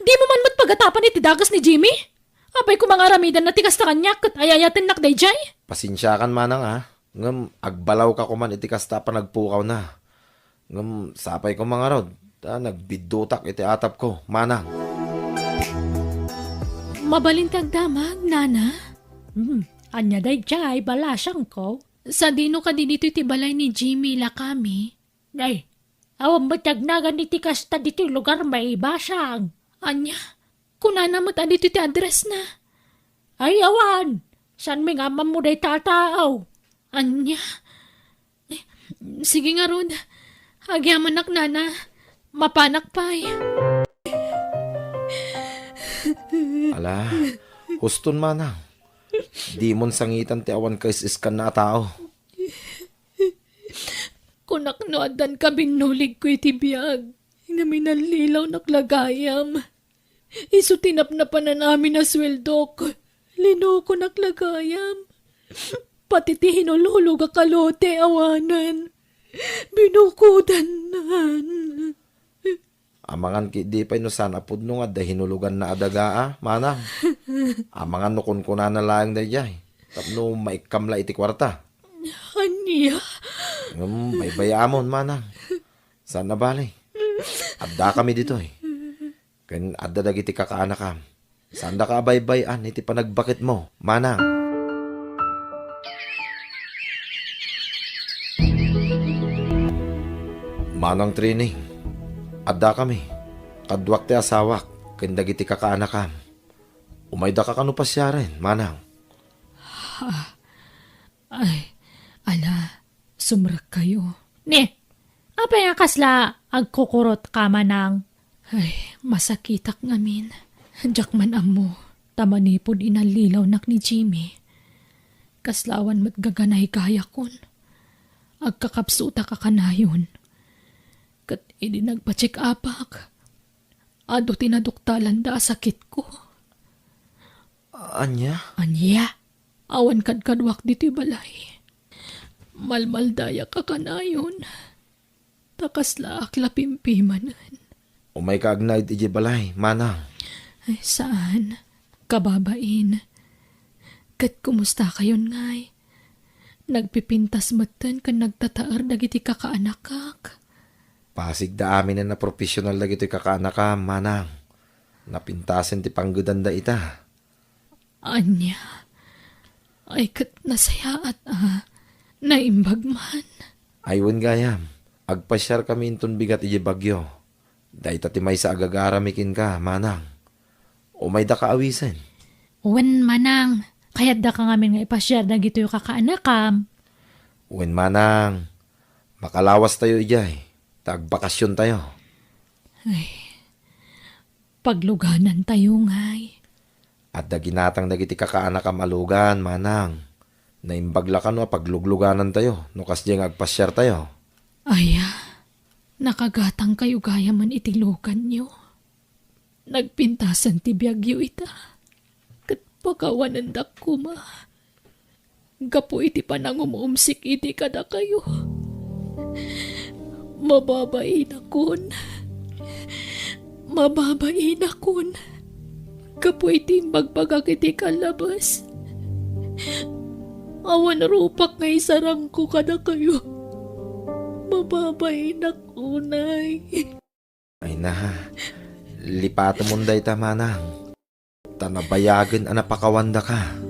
Dimo man met pagatapan iti dakes ni Jimmy? Apay koma nga aramidenna ti kasta kaniak ket ay-ayatennak daydiay? Pasensiakan, manang, a. Ngem agbalawka koman iti kasta a panagpukawna. Ngem sapay koma ngarud, ta nagbiddutak iti atapko, manang. Mabalin ti agdamag, nana? Hmm, ania daydiay, balasangko? Sadino kadi ditoy ti balay ni Jimmy, lakami? Nay, awan met ti agnagan iti kasta ditoy lugar, maibasang. Ania? Kunana met a ditoy ti address-na. Ay, awan. Saanmi nga ammammo dayta a tao? Ania? Eh, sige ngarud. Agyamanak, nana. Mapanak pay. Ala, huston, manang. Dimon sangitan ti awan kaisiskanna a tao. Kunak no addan kabinnuligko iti biag, ngem inallilawnak la gayam. Isu ti napnapanan amin a sueldok. Linokonak la gayam. Pati ti hinulhulogak a lote awanen. Binukodannan. Amangan ketdi pay no saan a pudno nga adda hinuloganna a daga a, manang. Amangan no kunkunana laeng daydiay, tapno maikkam la iti kuarta. Ania? Ngem baybay-amon, manang. Saan a bale. Addakami ditoy. Ken adda dagiti kakaanakam. Saandaka a baybay-an iti panagbaketmo, manang. Manang Trining, addakami, kaduak ti asawak ken dagiti kakaanakam. Umaydaka kano pasiaren, Manang? Ay, ala, sumrekkayo. Ne, apay nga kasla agkukurotka, Manang? Ay, masakitak ngamin. Diak man ammo, ta manipud inallilawnak ni Jimmy, kasla awan met gaganaygayakon. Agkakapsutak a kanayon. Ket idi nagpa-check-upak, adu ti naduktalanda a sakitko. Ania? Ania? Awan kadkaduak ditoy balay. Malmaldayak a kanayon. Ta kaslaak la pimpimanen. Umayka agnaed idiay balay, Manang. Ay, saan. Kababain. Ket kumustakayon ngay? Nagpipintas metten ken nagtataer dagiti kakaanakak. Pasigda aminen a professional dagitoy kakaanakam, Manang. Napintasen ti panggedanda ita. Ania? Ay, ket nasayaat a. Naimbag man. Ay, wen gayam. Agpasiarkami inton bigat idiay Baguio. Dayta ti maysa a gagarami kenka, Manang. Umaydaka awisen. Wen, Manang. Kayaddaka ngamin nga ipasiar dagitoy kakaanakam. Wen, Manang. Makalawastayo idiay. Ta agbakasiontayo. Ay, pagluganantayo ngay. Adda ginatang dagiti kakaanakam a lugan, Manang. Naimbag la kano a paglugluganantayo no kasdiay nga agpasiartayo. Aya, nakagatangkayo gayamen iti luganyo. Nagpintasen ti biagyo ita. Ket pakawanendak koma gapu iti panangum-umsik idi kadakayo. Mababainakon. Mababainakon. Gapu iti imbagbagak iti kallabes. Awan rupak nga isarangko kadakayo. Mababainak unay. Ay na, lipatemon dayta, Manang. Ta nabayagen a napakawandaka.